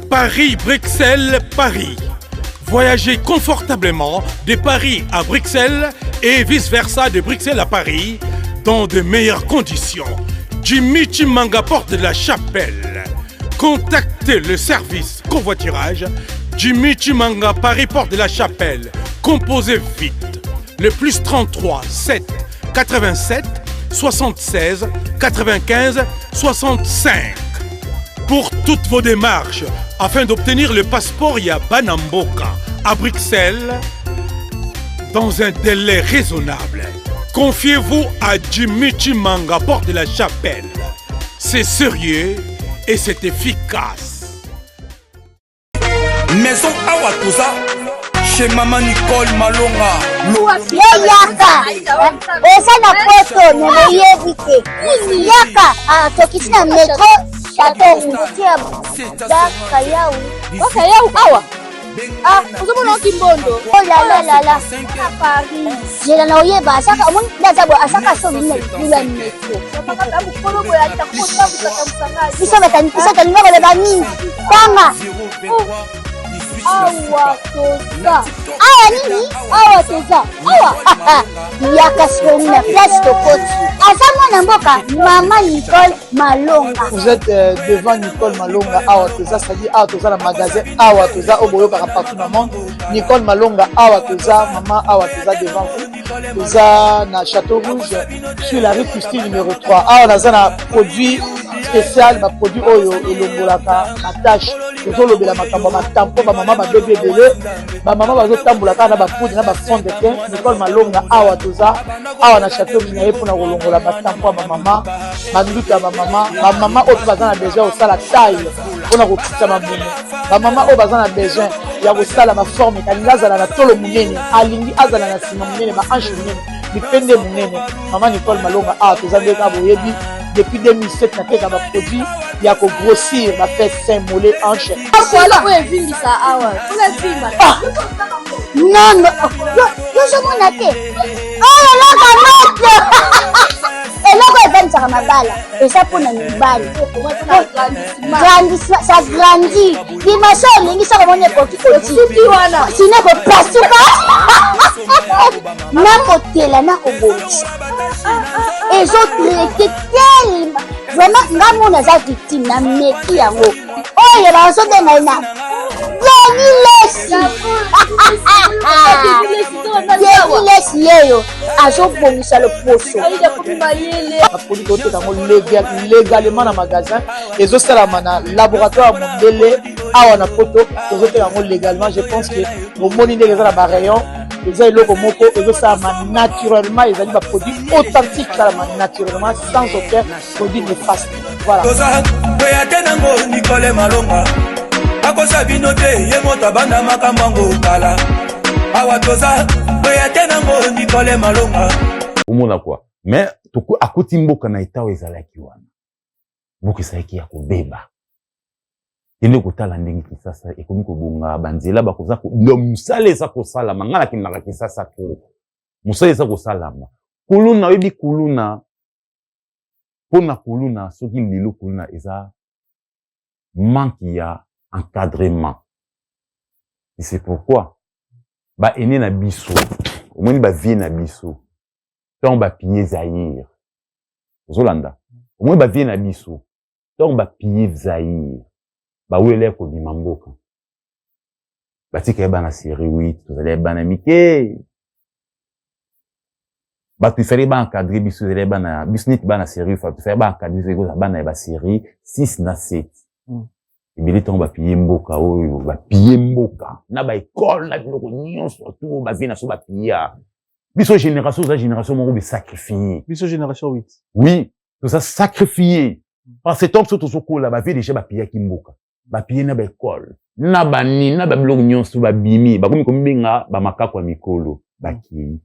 Paris-Bruxelles, Paris. Voyagez confortablement de Paris à Bruxelles et vice-versa de Bruxelles à Paris dans de meilleures conditions. Jimmy Chimanga, porte de la Chapelle. Contactez le service covoiturage Jimmy Chimanga, Paris, porte de la Chapelle. Composez vite. Le plus 33 7 87 76 95 65. Pour toutes vos démarches afin d'obtenir le passeport ya Banamboka à Bruxelles dans un délai raisonnable. Confiez-vous à Jimmy Chimanga, porte de la Chapelle. C'est sérieux et c'est efficace. Maison Awa Toza chez Maman Nicole Malonga. Ye yaka oza na poto me boyebi te yaka tokiti na metro chateau rouge ya bakayau bakayau awa. Ah, ozomona oki mbondo. Oh la la la la. Na Paris. Zela na oyeba asaka omoni nde aza boye asaka so bino na metro. Biso batani biso tolinga koloba mingi. Tanga. Awa toza. Awa nini? Awa toza. Awa. Yaka sikoyo na place tokoti. Aza mwana mboka mama Nicole Malonga. Vous êtes devant Nicole Malonga awa toza, c'est-à-dire awa toza na magasin awa toza oyo boyokaka partout na monde. Nicole Malonga awa toza, mama awa toza devant vous. Toza na Château Rouge sur la rue Christine numéro 3. Awa naza na produit Spécial baproduit oyo elongolaka batache. Tozolobela makambo ya batampo, bamama babebi ebele, bamama bazotambola kaka na bapoudre na bafond de teint. Nicole Malonga awa toza awa na Chateau Minaye mpona kolongola batampo ya bamama, banduta ya bamama, bamama oyo mpe baza na besoin ya kosala taille mpona kokitisa mabumu, bamama oyo baza na besoin ya kosala baforme, alingi azala na tolo monene, alingi azala na nsima monene, bahanche monene, mipende monene. Mama Nicole Malonga awa toza nde kaka boyebi depuis 2007 nateka baproduit ya kogrossir bafesse, sein, mollet, hanche. Voilà oyo evimbisa awa mpona evimba. Non, yozomona te oyo eloko moto, eloko evandisaka mabala eza mpona mibali. Grandissement, ça grandit, dimension olingi soko omoni ekoki osuki wana. Sino ekopasuka nakotela nakobongisa, ezotraite tellement vraiment. Nga mona aza victime na meki yango oyo bazobenga ye na Denis Lesi. Denis Lesi yeyo azobongisa loposo. Baproduit toteka yango légalement na magasin, ezosalama na laboratoire ya mondele awa na Poto. Tozoteka yango légalement. Je pense que bomoni ndenge eza na barayon. Eza eloko moko ezosalama naturellement, ezali baproduit authentique, esalama naturellement sans aucun produit néfaste. Voilà. Toza koya te nango. Nicole Malonga akosa bino te, ye moto abanda makambo yango kala. Awa toza koya te nango. Nicole Malonga. Omona quoi, mais akuti mboka na eta oyo ezalaki wana. Mboka ezalaki ya kobeba. Kende kotala ndenge Kisasa ekomi kobonga, banzela bakoza, mosala eza kosalama. Ngai nakendaka Kisasa trop, mosala eza kosalama. Kuluna, oyebi kuluna, mpona kuluna, soki lelo kuluna eza manque ya encadrement. Et c'est pourquoi baene na biso, omoni bavieux na biso ntango bapille Zaïre, ozolanda, omoni bavieux na biso ntango bapille Zaïre, bawela ya kobima mboka, batika ye bana série 8, tozali ya bana mike. Bato efale baencadre biso, ezali bana biso neti bana série, efale baencadre biso, ekozala bana ya basérie 6 na 7. Ebele ntango bapille mboka oyo, bapille mboka na baekole na biloko nyonso tu, bavieux na so bapilla biso. Génération oza génération moko besacrifie. Biso génération 8. Oui, toza sacrifié parce que ntango biso tozokola, bavieux déjà bapillaki mboka, bapille na baekole na banini na babiloko nyonso. Babimi, bakomi komibenga bamakako ya mikolo, bakei,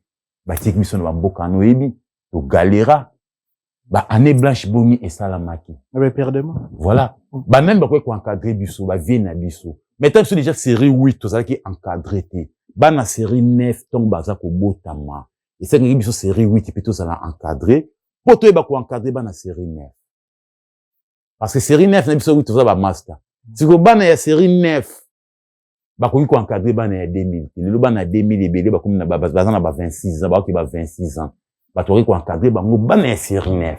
batiki biso na bamboka wana. Oyebi, togalera baannée blanche boni esalamaki. Voilà, banani bakoki koencadre biso? Bavieux na biso. Mais ntango biso déjà série 8 tozalaki encadré te, bana série 9 ntango baza kobotama, esengaki biso série 8 mpe tozala encadré mpo toyeba koencadre bana série 9, parce que série 9 na biso 8 toza bamaster. Sikoyo bana ya série 9 bakoki koencadre bana ya 2000 te. Lelo bana ya 2000 ebele bakomi baza na ba 26 ans, bakoki ba 26 ans, bato bakoki koencadre bango, bana ya série 9.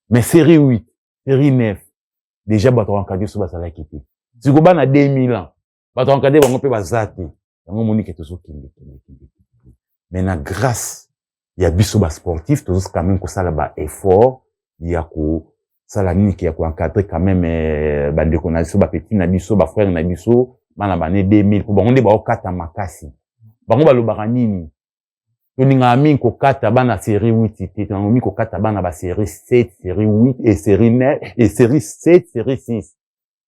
Mais série 8, série 9 déjà bato baencadre so bazalaki te. Sikoyo bana 2000 ans, bato baencadre bango mpe baza te. Yango omoni ke tozokende kende kende. Mais na grâce ya biso basportif, tozo quand même kosala baeffort ya kosala nini, ke ya koencadre quand même bandeko na biso, bapeti na biso, bafrère na biso, bana bane 2000, mpo bango nde baokata makasi. Bango balobaka nini? Tolingaka mingi kokata bana série 8 te, tolingaka mingi kokata bana basérie 7, série 8 et série 9 et série 7, série 6.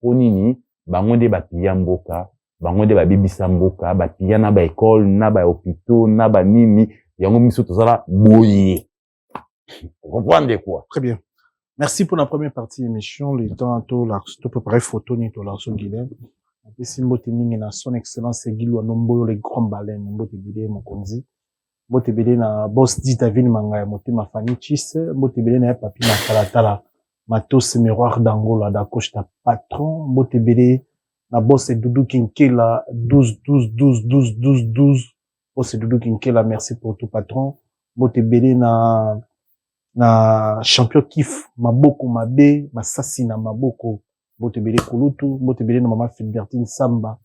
Mpo nini? Bango nde bapilla mboka, bango nde babebisa mboka, bapilla na baekole na bahôpitaux na banini. Yango biso tozala boye, comprendre quoi. Très bien. Merci pour la première partie de l'émission. Le temps to la to préparer photo ni to la so Guilhem. Apesi mbote mingi na son excellence Gilwa Nomboyo, les grands baleines, mbote ebele mokonzi. Mbote ebele na boss dit David Manga ya motema Fanny Chis, mbote ebele na papi Matalatala Matos Miroir d'Angola da Costa patron, mbote ebele na boss Doudou Kinkela 12 12 12 12 12 12, boss Doudou Kinkela, merci pour tout patron. Mbote ebele na champion Kif maboko mabe masasi na maboko, mbote ebele kulutu. Mbote ebele na mama Filbertine Samba,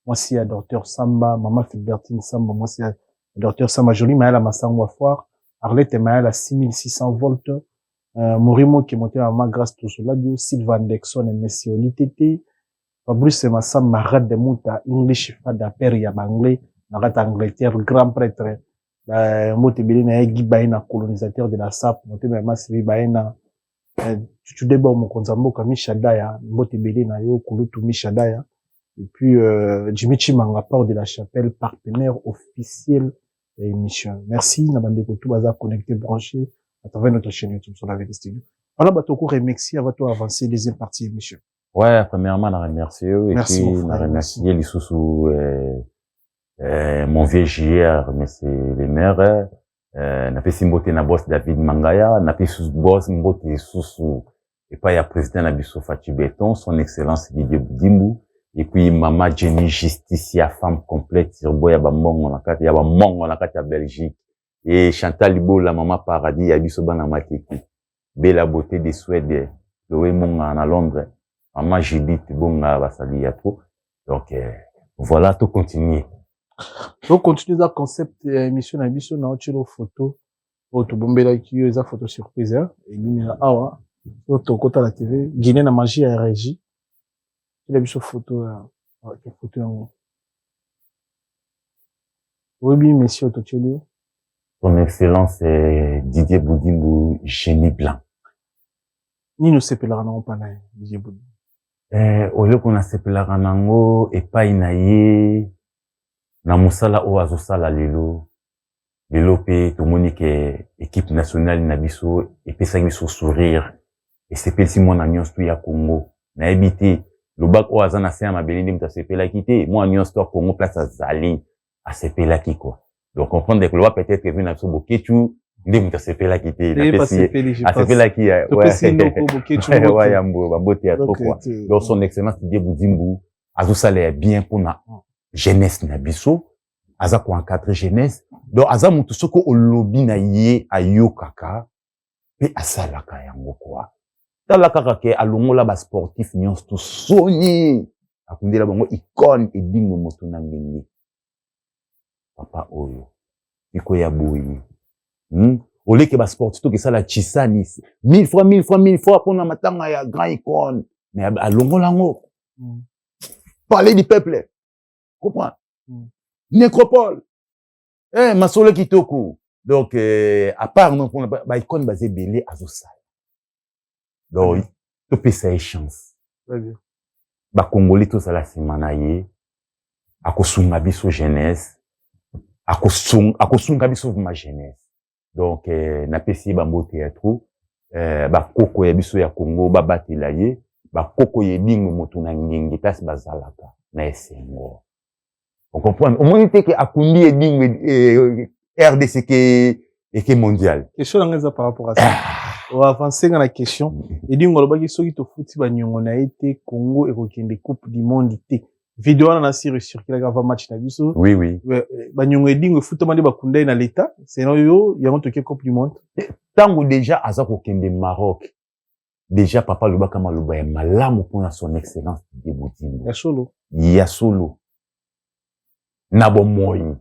mwasi ya docteur Samba, mama Filbertine Samba, mwasi ya docteur Samba, Joli Mayala Masango ya foire, Arlette Mayala 6600 volts. Morimo Motema, Mama Grâce Tosoladio, Sylvain Dexon et Messi Olitete, Fabrice Massamba, Rad de Mouta, English Fada, Père ya Banglais, na kati Angleterre, grand prêtre, mbote ebele na ye. Guy Baena, colonisateur de la SAP, motema ya Masivi Baena, Tutu Deba, mokonzi ya mboka, Misha Daya, mbote ebele na yo, kulutu Misha Daya. Et puis Jimmy Chimanga, Port de la Chapelle, partenaire officiel de l'émission. Merci na bandeko tout baza connecté, branché à travers notre chaîne YouTube sur la VT Studio. Voilà, bato ko remercier avant to avancer deuxième partie émission. Ouais, premièrement, na remercier et Merci, puis mon frère, na remercier lisusu mon vieux JR, monsieur le maire, napesi mbote na boss David Mangaya, napesi boss mbote lisusu epai ya président na biso Fatshi Béton, son excellence Didier Budimbu, et puis mama Jenny Justicia, femme complète, Turbo ya bambongo na kati ya bamongo na kati ya Belgique, et Chantal Libola, mama Paradis ya biso bana Matete, Bella Beauté de Suède, Loé Monga na Londres, mama Judith Bonga, basali ya trop. Donc voilà, tout continue. To continue eza concept ya émission na biso. Na otielo photo oyo tobombelaki yo, eza photo surprise, hein? Ebimela awa oyo tokota na TV Guinée na magie ya régie. Tiela biso photo ya ok, photo yango oyebi monsieur oyo totieli yo? Son excellence Didier Budimbu, génie blanc. Nini osepelaka nango mpa na ye, Didier Budimbu? Eloko nasepelaka nango epai na ye, na mosala oyo azosala lelo, lelo mpe tomoni ke équipe nationale na biso epesaki biso sourire, esepelisi mwana nyonso ya Congo. Nayebi te, lobaka oyo aza na se ya mabele nde moto asepelaki te. Mwana nyonso ya Congo, place azali, asepelaki quoi. Donc comprendre que loba peut-être vi na biso Bokechu nde moto asepelaki te. Asepelaki yambo bambote ya trop quoi. Donc son excellence Didier Budimbu azosala ya bien mpona jeunesse na biso, aza koencadre jeunesse. Donc aza motu soki olobi na ye, ayokaka mpe asalaka yango quoi. Tala kaka ke alongola basportif nyonso to soni, akundela bango icône Edingwe, moto na ndenge papa oyo iko ya boye, Oleke basportif tokesala chisani mille fois, mille fois, mille fois mpona matanga ya grand icône, mais alongola yango. Palais du peuple, comprend, nécropole, masolo kitoko. Donc à part non, mpona baicône baza ebele azosala. Donc topesa ye chance, bakongoli tozala nsima na ye, akosunga biso jeunesse, akosunga biso vraiment jeunesse. Donc napesi ye bambote ya trop. Bakoko ya biso ya Congo babatela ye, bakoko ya Edingwe, moto na ngenge, place bazalaka na esengo. Ocomprendre, omoni te ke akundi Edingwe, RDC ke eke mondial. Question na ngai eza par rapport à ça. Oavance nga na question. Edingwe alobaki soki tofuti baniongo na ye te, Congo ekokende Coupe du monde te. Video wana na siri circulaka avant match na biso. Oui. Baniongo Edingwe efutama nde bakunda ye na l'état. Sinon yo yango toke Coupe du monde. Ntango déjà aza kokende Maroc, déjà papa alobaka maloba ya malamu mpona son excellence Didier Budimbu. Ya solo. Ya solo na bomoi.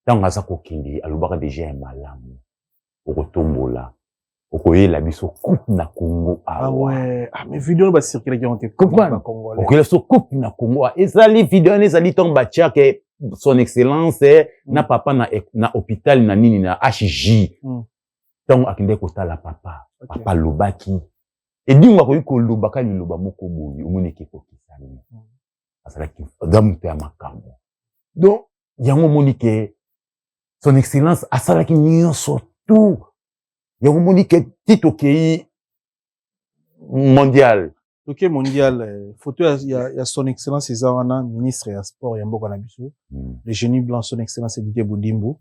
Ntango aza kokende, alobaka déjà ya malamu: okotombola, okoyela biso coupe na Congo. Awa, ah ouais. Ah, mais video bacirculaki yango te. Comprendre, okoyela biso coupe na Congo. Ezali video wana, ezali ntango batiake son excellence na papa na hôpital na nini na HJ, ntango akendaki kotala papa. Papa alobaki, Edingwe akoki kolobaka liloba moko boye, omoni eke ekokisami. Azalaki aza moto ya makambo. Donc yango omoni ke son excellence asalaki nyonso tout. Yango omoni ke ti tokei mondial. Toke mondial, photo ya son excellence eza wana, ministre ya sport ya mboka na biso, le génie blanc, son excellence Didier Budimbu.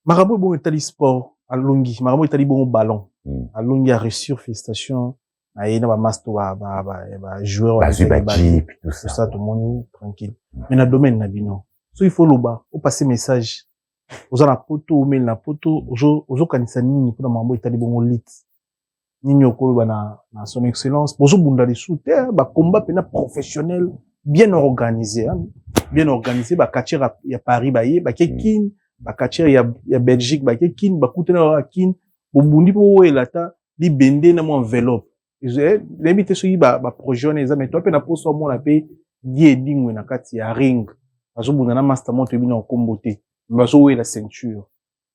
Makambo bongo etali sport, alongi. Makambo etali bongo ballon, alongi, a réussir. Félicitation na ye na bamasto, bajoueur. Bazwi bajeep, tout ça. Ça tomoni tranquille. Mais na domaine na bino, so il faut loba, opase message, oza na poto, omeli na poto, ozokanisa nini mpona makambo etali bongo lit? Nini okoloba na son excellence? Bozobunda lisusu te, bakomba mpena professionnel, bien organisé, hein? Bien organisé. Bacatcheurs ya Paris baye, bake Kine, bacatcheurs ya Belgique bake Kine, bakutana kaka Kine, bobundi mpo oyela ta. Libende na mwa enveloppe, nayebi te soki baprojet wana eza, mais to mpe na poso amona mpe die Edingwe na kati ya ring, azobunda na master mo toyebi na nkombo te, bazowela ceinture.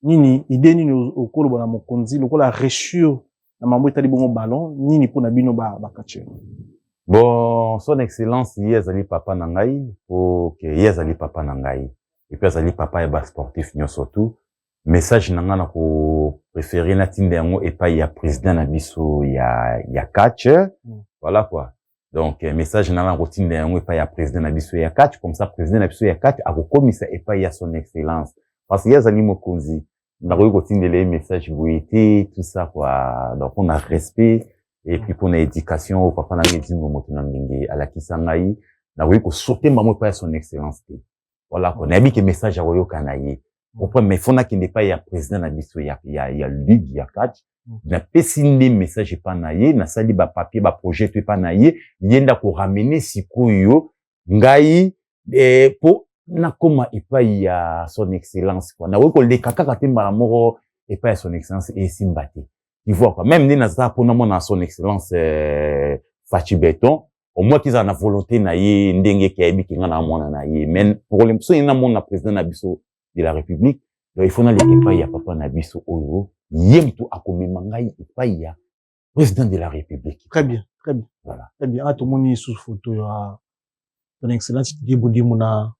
Nini idée nini okoloba na mokonzi lokola ressure na mambo etali bongo ballon nini mpona bino bacatcheurs? Bon, Son Excellence, ye azali papa na ngai, po ke ye azali papa na ngai et puis azali papa ya basportif nyonso. Tout message na ngai na kopréférer natinda yango epai ya président na biso ya catch. Voilà quoi. Donc message na ngai na kotinda yango epai ya président na biso ya catch, comme ça président na biso ya catch akokomisa epai ya Son Excellence, parce que ye azali mokonzi. Nakoki kotindela ye message boye te, tout ça quoi. Donc mpona respect et puis mpona éducation oyo papa na ngai Edingwe moto na ndenge alakisa ngai, nakoki kosauter mamo epai ya Son Excellence te. Voilà quoi. Nayebi ke message akoyoka na ye comprendre, mais faut nakende epai ya président na biso ya ligue ya catch. Napesi nde message epai na ye, nasali bapapier, baprojet to epai na ye, ye nde akoramener sikoyo ngai po nakóma epai ya Son Excellence quoi. Nakoki koleka kaka te mbala moko epai ya Son Excellence, esimba te, tu vois quoi. Même nde naza mpona mona Son Excellence Fatshi Béton, au moins kizala na volonté na ye ndenge ke ayebi ke nga na mwana na ye. Mais pour le so ye namona président na biso de la République, donc il faut naleka epai ya papa na biso oyo ye moto akomema ngai epai ya président de la République. Très bien, très bien. Voilà. Très bien. Ah, tomoni sous photo ya Son Excellence Didier Budimbu na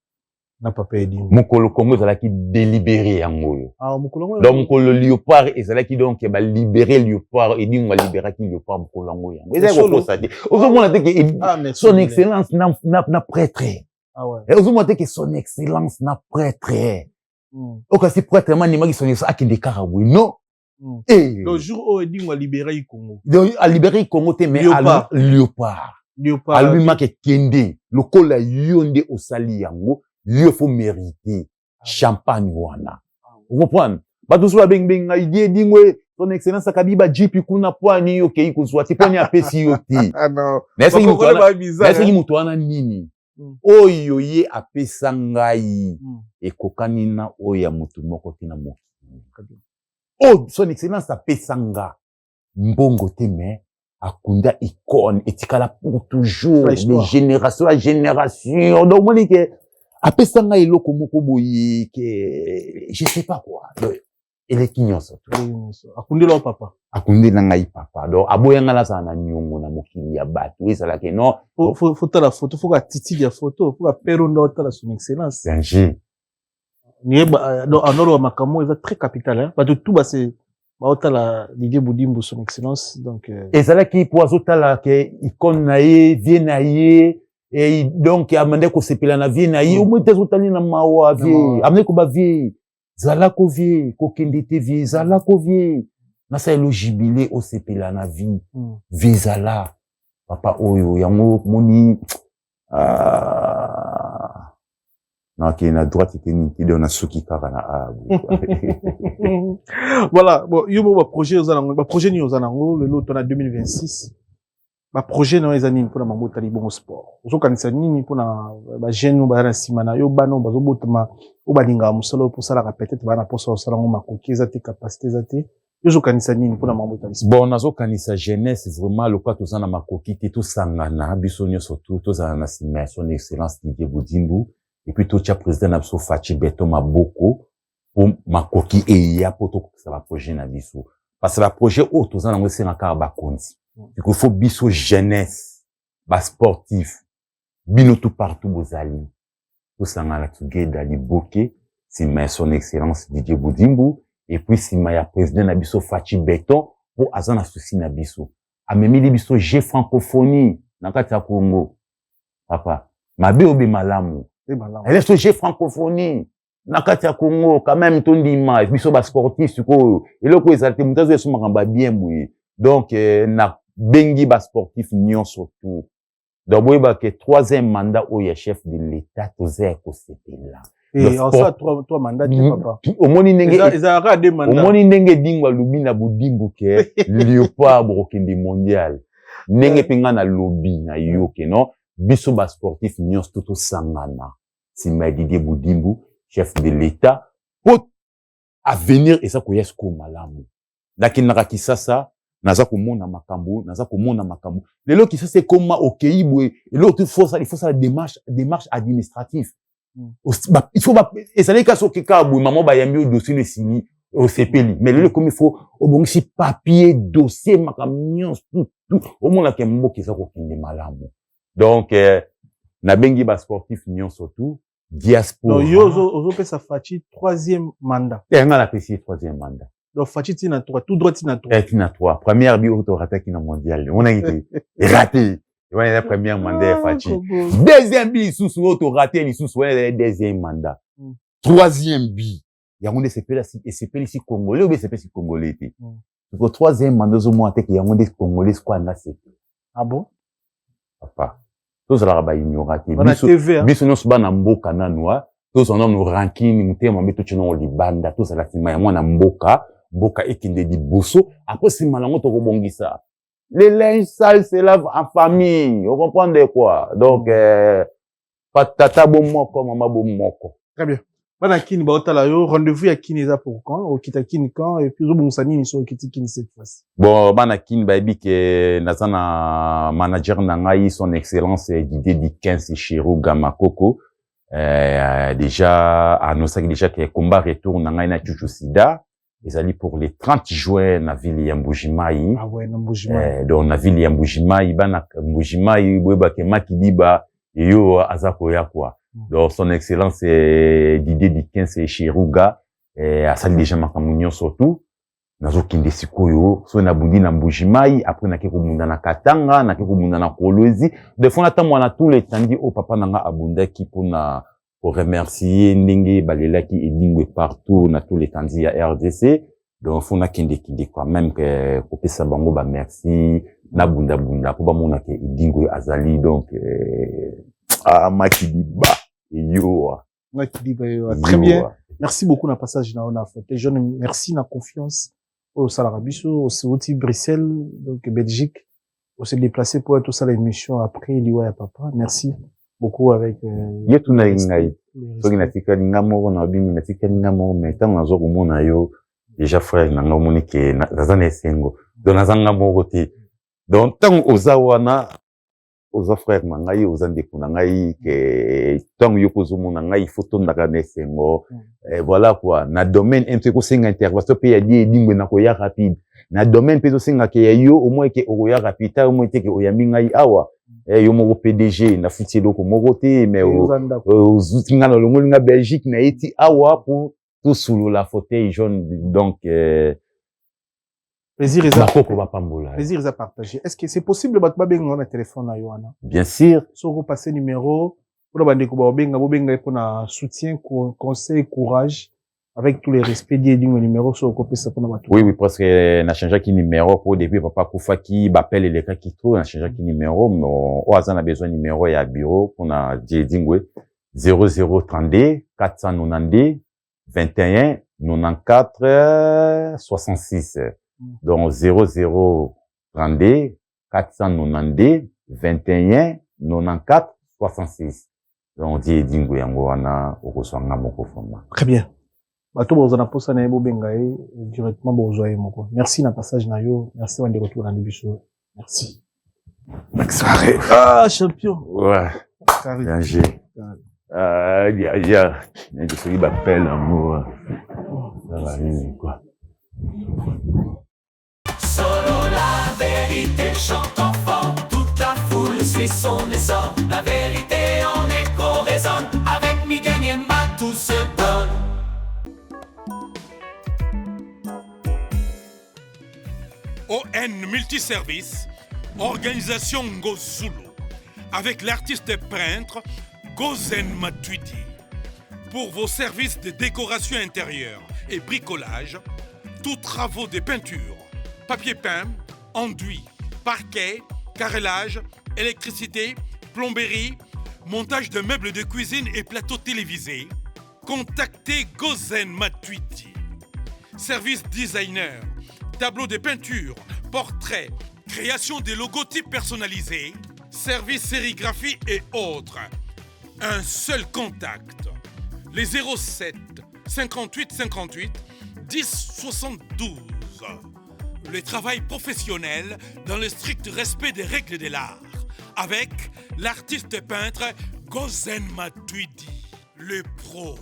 papa Edingwe. Mokolo Congo ezalaki délibéré, yango oyo. Ah, mokolo yango. Donc mokolo Léopard ezalaki, donc balibéré Léopard, Edingwe alibéraki Léopard mokolo yango. Yango ezali kokosa te, ozomona te ke Ah, merci. Son Excellence na prêtre. Ah ouais. Ozomona te ke Son Excellence na prêtre okasi prêtre ma andimaki Son Excellence akende kaka boye, non. Le jour oyo Edingwe alibéraki Congo. Donc alibéraki Congo te, mais Léopard. Léopard. Léopard. Alobimaki ekende lokola yo nde osali yango, yo faut mériter champagne wana, ocomprendre. Bato mosusu babengibengi ngai die Edingwe, Son Excellence akabi bajeep kuna, po ani yo okei kozwa te, po ani apesi yo te. Ah non. Nayesaki moto Bakongole wana ba bizarre. Nayesaki moto wana nini? Oyo ye apesa ngai ekokani na oyo ya motu moko te na mokili. Très bien. Oyo Son Excellence apesa nga, mbongo te, mais akunda icône etikala pour toujours, La de histoire. génération à génération. Donc omoni ke apesa ngai eloko moko boye ke je sais pas quoi. Donc eleki nyonso. Akundela o papa. Akundela ngai papa. Donc aboya ngai nazala na niongo na mokili ya bato, ezalaki non. Faut tala photo, faut attitude ya photo, faut père ndo tala Son Excellence. Danger. Niyeba donc anolo makambo eza très capital, hein. Bato tout base baotala Didier Budimbu, Son Excellence, donc Ezalaki mpo azotala ke icône na ye, vie na ye, et donc amande kosepela na vie na ye. Omoi te azotali na mawa vie. Mawa. Amande koba vie zalako, vie kokende te, vie zalako, vie nasalelo jubilé, osepela na vie. Vie ezala papa oyo yango moni. Ah, nakende na droite te, nini te, donc nasuki kaka na a. Voilà. Bon, yo mo baprojet oza nango, baprojet nini oza nango lelo to na 2026? Baprojet na yo eza nini mpona bango otali bongo sport? Ozokanisa nini mpona bajeune oyo baza na nsima na yo, bana oyo bazobotama, oyo balingaka mosala oyo mposalaka, peut-être baa na mposa kosala yango, makoki eza te, capacité eza te? Yo ozokanisa nini mpona bango otali sport? Bon, nazokanisa jeunesse vraiment, lokola toza na makoki te, tosangana biso nyonso tu, tozala na nsima ya Son Excellence Didier Budimbu et puis totia président na biso Fatshi Béton maboko mpo makoki eya, mpo tokokisa baprojet na biso, parce que baprojet oyo toza nango esenga kaka bakonzi. Il faut biso jeunesse, basportif, bino tout partout bozali, tosangana together, liboke nsima ya Son Excellence Didier Budimbu et puis nsima ya président na biso Fatshi Béton, mpo aza na souci na biso, amemeli biso jeux Francophonie na kati ya Congo. Papa mabe obe malamu, ele so jeux Francophonie na kati ya Congo quand même, tondima biso basportif. Sikoyo eloko ezala te, moto azoya so makambo ya bien boye. Donc nabengi basportif nyonso tout. Donc boyeba ke troisième mandat oyo ya chef de l'État, toza ya kosepela. Omoni ndenge, omoni ndenge Edingwe alobi na Budimbu ke Léopard bokokende mondial, ndenge mpe ngai nalobi na yo ke non, biso basportif nyonso to tosangana nsima ya Didier Budimbu, chef de l'État, po avenir eza koya sikoyo malamu. Nakendaka Kisasa. Naza komona makambo, naza komona makambo. Lelo Kinshasa ekoma okei boye, eloko te faut il faut sala démarche, démarche administrative. Il faut ezalaki kaka soki kaka boye mama bayambi yo dossier no esili osepeli, mais lelo ekomi faut obongisi papier, dossier, makambo nyonso tout tout, omonaka mboka eza kokende malamu. Donc nabengi ba sportif nyonso tout diaspora. Donc yo ozopesa Fatshi troisième mandat? Eh, nga napesi ye troisième mandat. Donc Fatshi tina 3, tout droit tina 3. Eh, tina 3. Première bi oyo torataki na mondial, omonaki te raté wana eza première mandat ya Fatshi. Deuxième bi lisusu oyo toraté lisusu, wana ezali deuxième mandat. Troisième bi yango nde esepelisi Congolais oyo esepelisi Congolais te. Ko troisième mandat, ozomona te ke yango nde Congolais sikoyo anga sepela. Ah bon? Papa, tozalaka baignora te. Bana TV, hein? Biso nyonso bana mboka nanu tozala nanu rancune, motema mabe totie nango libanda, tozala nsima ya mwana mboka, mboka ekende liboso. Après nsima nango tokobongisa. Le linge sale se lave en famille, ocomprendre quoi? Donc tata bo moko, mama bo moko. Très bien. Bana Kini baotala yo, rendez-vous ya Kini eza pour quand? Okita Kini quand? Et puis ozobongisa nini so okiti Kini cette fois-ci? Bon, bana Kini bayebi ke naza na manager na ngai, son excellence Didier Dikens Chiruga Makoko. Déjà annoncaki déjà ke combat retour na ngai na Chuchu Sida ezali pour le 30 juin na ville ya Mbujimayi. Ah ouais, na Mbujimayi. Donc na ville ya Mbujimayi, bana Mbujimayi boyebake Makidiba eyo aza koya quoi. Donc son excellence Didier Dikens Chiruga asali déjà makambo nyonso tout. Nazokende sikoyo soki nabundi na Mbujimayi, après nake kobunda na Katanga, nake kobunda na Kolwezi. Des fois natambola na tout l'étendue oyo papa na nga abundaki mpona koremercier ndenge balelaki Edingwe partout na tout l'étendue ya RDC. Donc faut nakendekende quand même ke kopesa bango bamerci, nabundabunda mpo bamonake Edingwe azali. Donc ah, Makidiba eyoa. Makidiba eyoa, très bien. Merci beaucoup na passage na yo na fauteuil jaune, merci na confiance oyo osalaka biso. Outi Bruxelles, donc Belgique, ose déplacer pour tosala émission après liwa ya papa. Merci beaucoup avec Ye tunaki ngai soki natikali nga moko na babingi, natikali nga moko, mais ntango nazwa komona yo déjà, frère na nga, omoni ke naza na esengo. Donc naza nga moko te. Donc ntango oza wana, oza frère na ngai, oza ndeko na ngai, ke ntango yo kozomona ngai, il faut tondaka na esengo. Voilà quoi. Na domaine mpe ekosenga intervention mpe ya die Edingwe, na koya rapide. Na domaine mpe ezosengaka ya yo, omoi ke okoya rapide. Ta omoi te ke oyambi ngai awa, yo moko PDG, nafuti eloko moko te, mais ozuti ngai, nalongoli nga Belgique, nayeti awa po tosolola fauteuil jaune. Donc Plaisir eza bakoko bapambola. Plaisir eza partagé. Est-ce que c'est possible bato babenga na téléphone na yo wana? Bien sûr. Soki opase numéro mpona bandeko baobenga, bobenga ye mpona soutien, conseil, courage, avec tous les respects. Die Edingwe, numéro soki okopesa mpona bato. Oui, presque nachangeaki numéro po depuis papa akufaki, bapele elekaki trop. Nachangeaki numéro. Oyo aza na besoin numéro ya bureau mpona Die Edingwe, 0032 492 21 94 66. Donc 0032 492 21 94 66. Donc Die Edingwe yango wana, okozwa nga moko vraiment. Très bien. Bato bozwa na posa na ye, bobenga ye directement, bozwa ye moko. Merci na passage na yo, merci bandeko tolandi biso, merci. Soirée. Ah, champion. Ouais. Danger. Ah, ya, ya. Soki bapele yango ça nini quoi. Solo la vérité chante enfant, toute la foule suit son essor. La vérité en écho résonne, avec Miguel Niema tout se donne. ON Multiservice, Organisation Ngozulu, avec l'artiste peintre Gozen Matuidi. Pour vos services de décoration intérieure et bricolage, tous travaux de peinture, papier peint, enduit, parquet, carrelage, électricité, plomberie, montage de meubles de cuisine et plateaux télévisés, contactez Gozen Matuidi. Service designer, tableau de peinture, portrait, création des logotypes personnalisés, service sérigraphie et autres. Un seul contact. Les 07 58 58 10 72. Le travail professionnel dans le strict respect des règles de l'art. Avec l'artiste peintre Gozen Matuidi, le pro.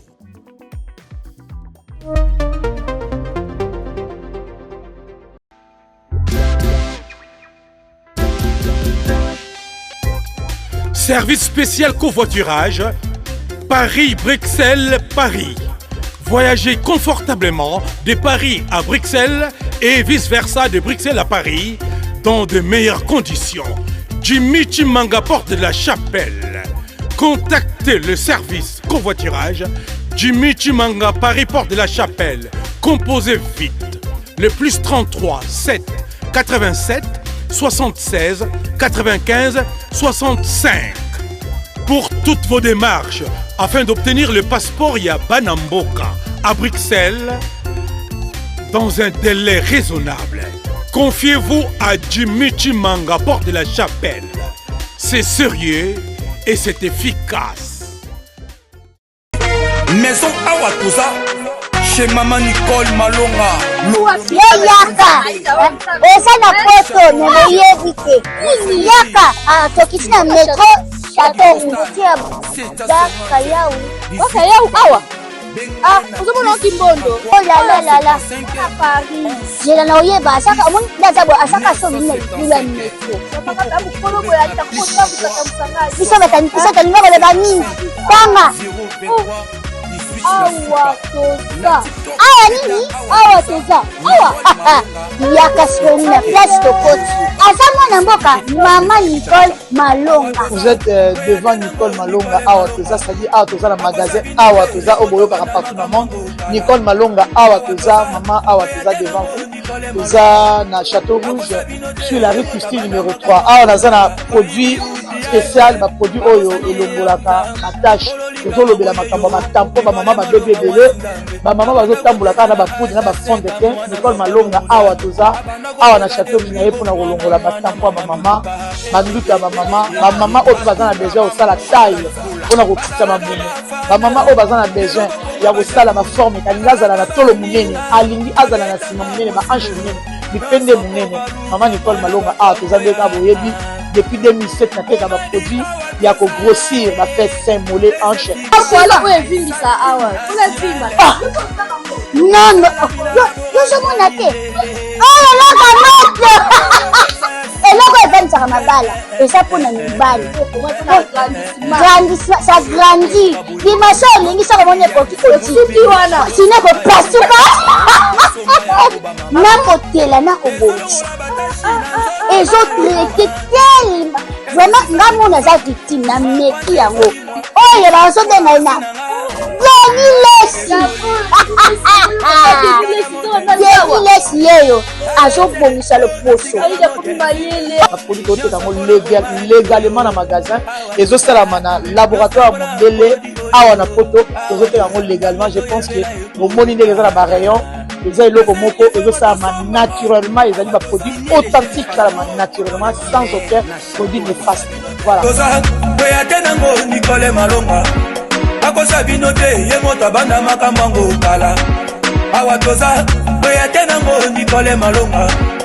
Service spécial covoiturage Paris-Bruxelles, Paris. Voyagez confortablement de Paris à Bruxelles et vice-versa de Bruxelles à Paris dans de meilleures conditions. Jimmy Chimanga porte de la Chapelle. Contactez le service covoiturage Jimmy Chimanga Paris porte de la Chapelle. Composez vite le plus 33 7 87 76 95 65 pour toutes vos démarches afin d'obtenir le passeport Yabanamboka à Bruxelles dans un délai raisonnable. Confiez-vous à Jimmy Chimanga, porte de la Chapelle. C'est sérieux et c'est efficace. Maison awa toza chez mama Nicole Malonga. Yo yaka oza na poto me boyebi te yaka ah, tokiti na metro chateau rouge bakayau bakayau awa ah ozomona okimbondo oh la la la la zela na oyeba asaka omoni nde aza boye asaka so bino na metro biso biso tolinga koloba mingi tanga awa toza awa nini awa toza awa yaka sikoyo na place tokoti aza mwana mboka mama nicole malonga vous êtes euh, devant nicole malonga awa toza c'est-à-dire awa toza na magasin awa toza oyo boyokaka partout na monde nicole malonga awa toza mama awa toza devant vous toza na château rouge sur la rue Christine numéro 3 awa naza na produit spécial baproduit oyo elongolaka batache tozolobela makambo ya batampo bamama babebi ebele bamama bazotambola kaka na bapoudre na bafond de teint nicole malonga awa toza awa na chateau na ye mpona kolongola batampo ya bamama banduta ya bamama bamama oyo mpe baza na besoin ya kosala taille mpona kokitisa mabumu bamama oyo baza na besoin ya kosala baforme alingi azala na tolo monene alingi azala na nsima monene bahanche monene mipende monene mama nicole malonga awa toza nde kaka boyebi depuis 2007 nateka baproduit ya kogrossir bafesse sein mollet hanche oyo evimbisa awa ah! non yozomona te oyo eloko moto eloko evandisaka mabala eza mpo na mibali ça grandit dimension olingi soko omoni ekoki osuki wana sino ekopasuka nakotela nakobongisa ezotraite telema vraiment nga mona aza victime na meki yango oyo bazobenga ye na Denis Lessi Denis Lessi yeyo azobongisa loposo baproduit toteka yango légalement na magasin ezosalama na laboratoire ya mondele awa na poto tozoteka yango légalement je pense que bomoni ndenge eza na barayon eza eloko moko ezosalama naturellement ezali baproduit authentique esalama naturellement sans aucun produit néfaste voilà toza kweya te nango nikole malonga akosa bino te ye moto abanda makambo yango kala awa toza kweya te nango nikole malonga.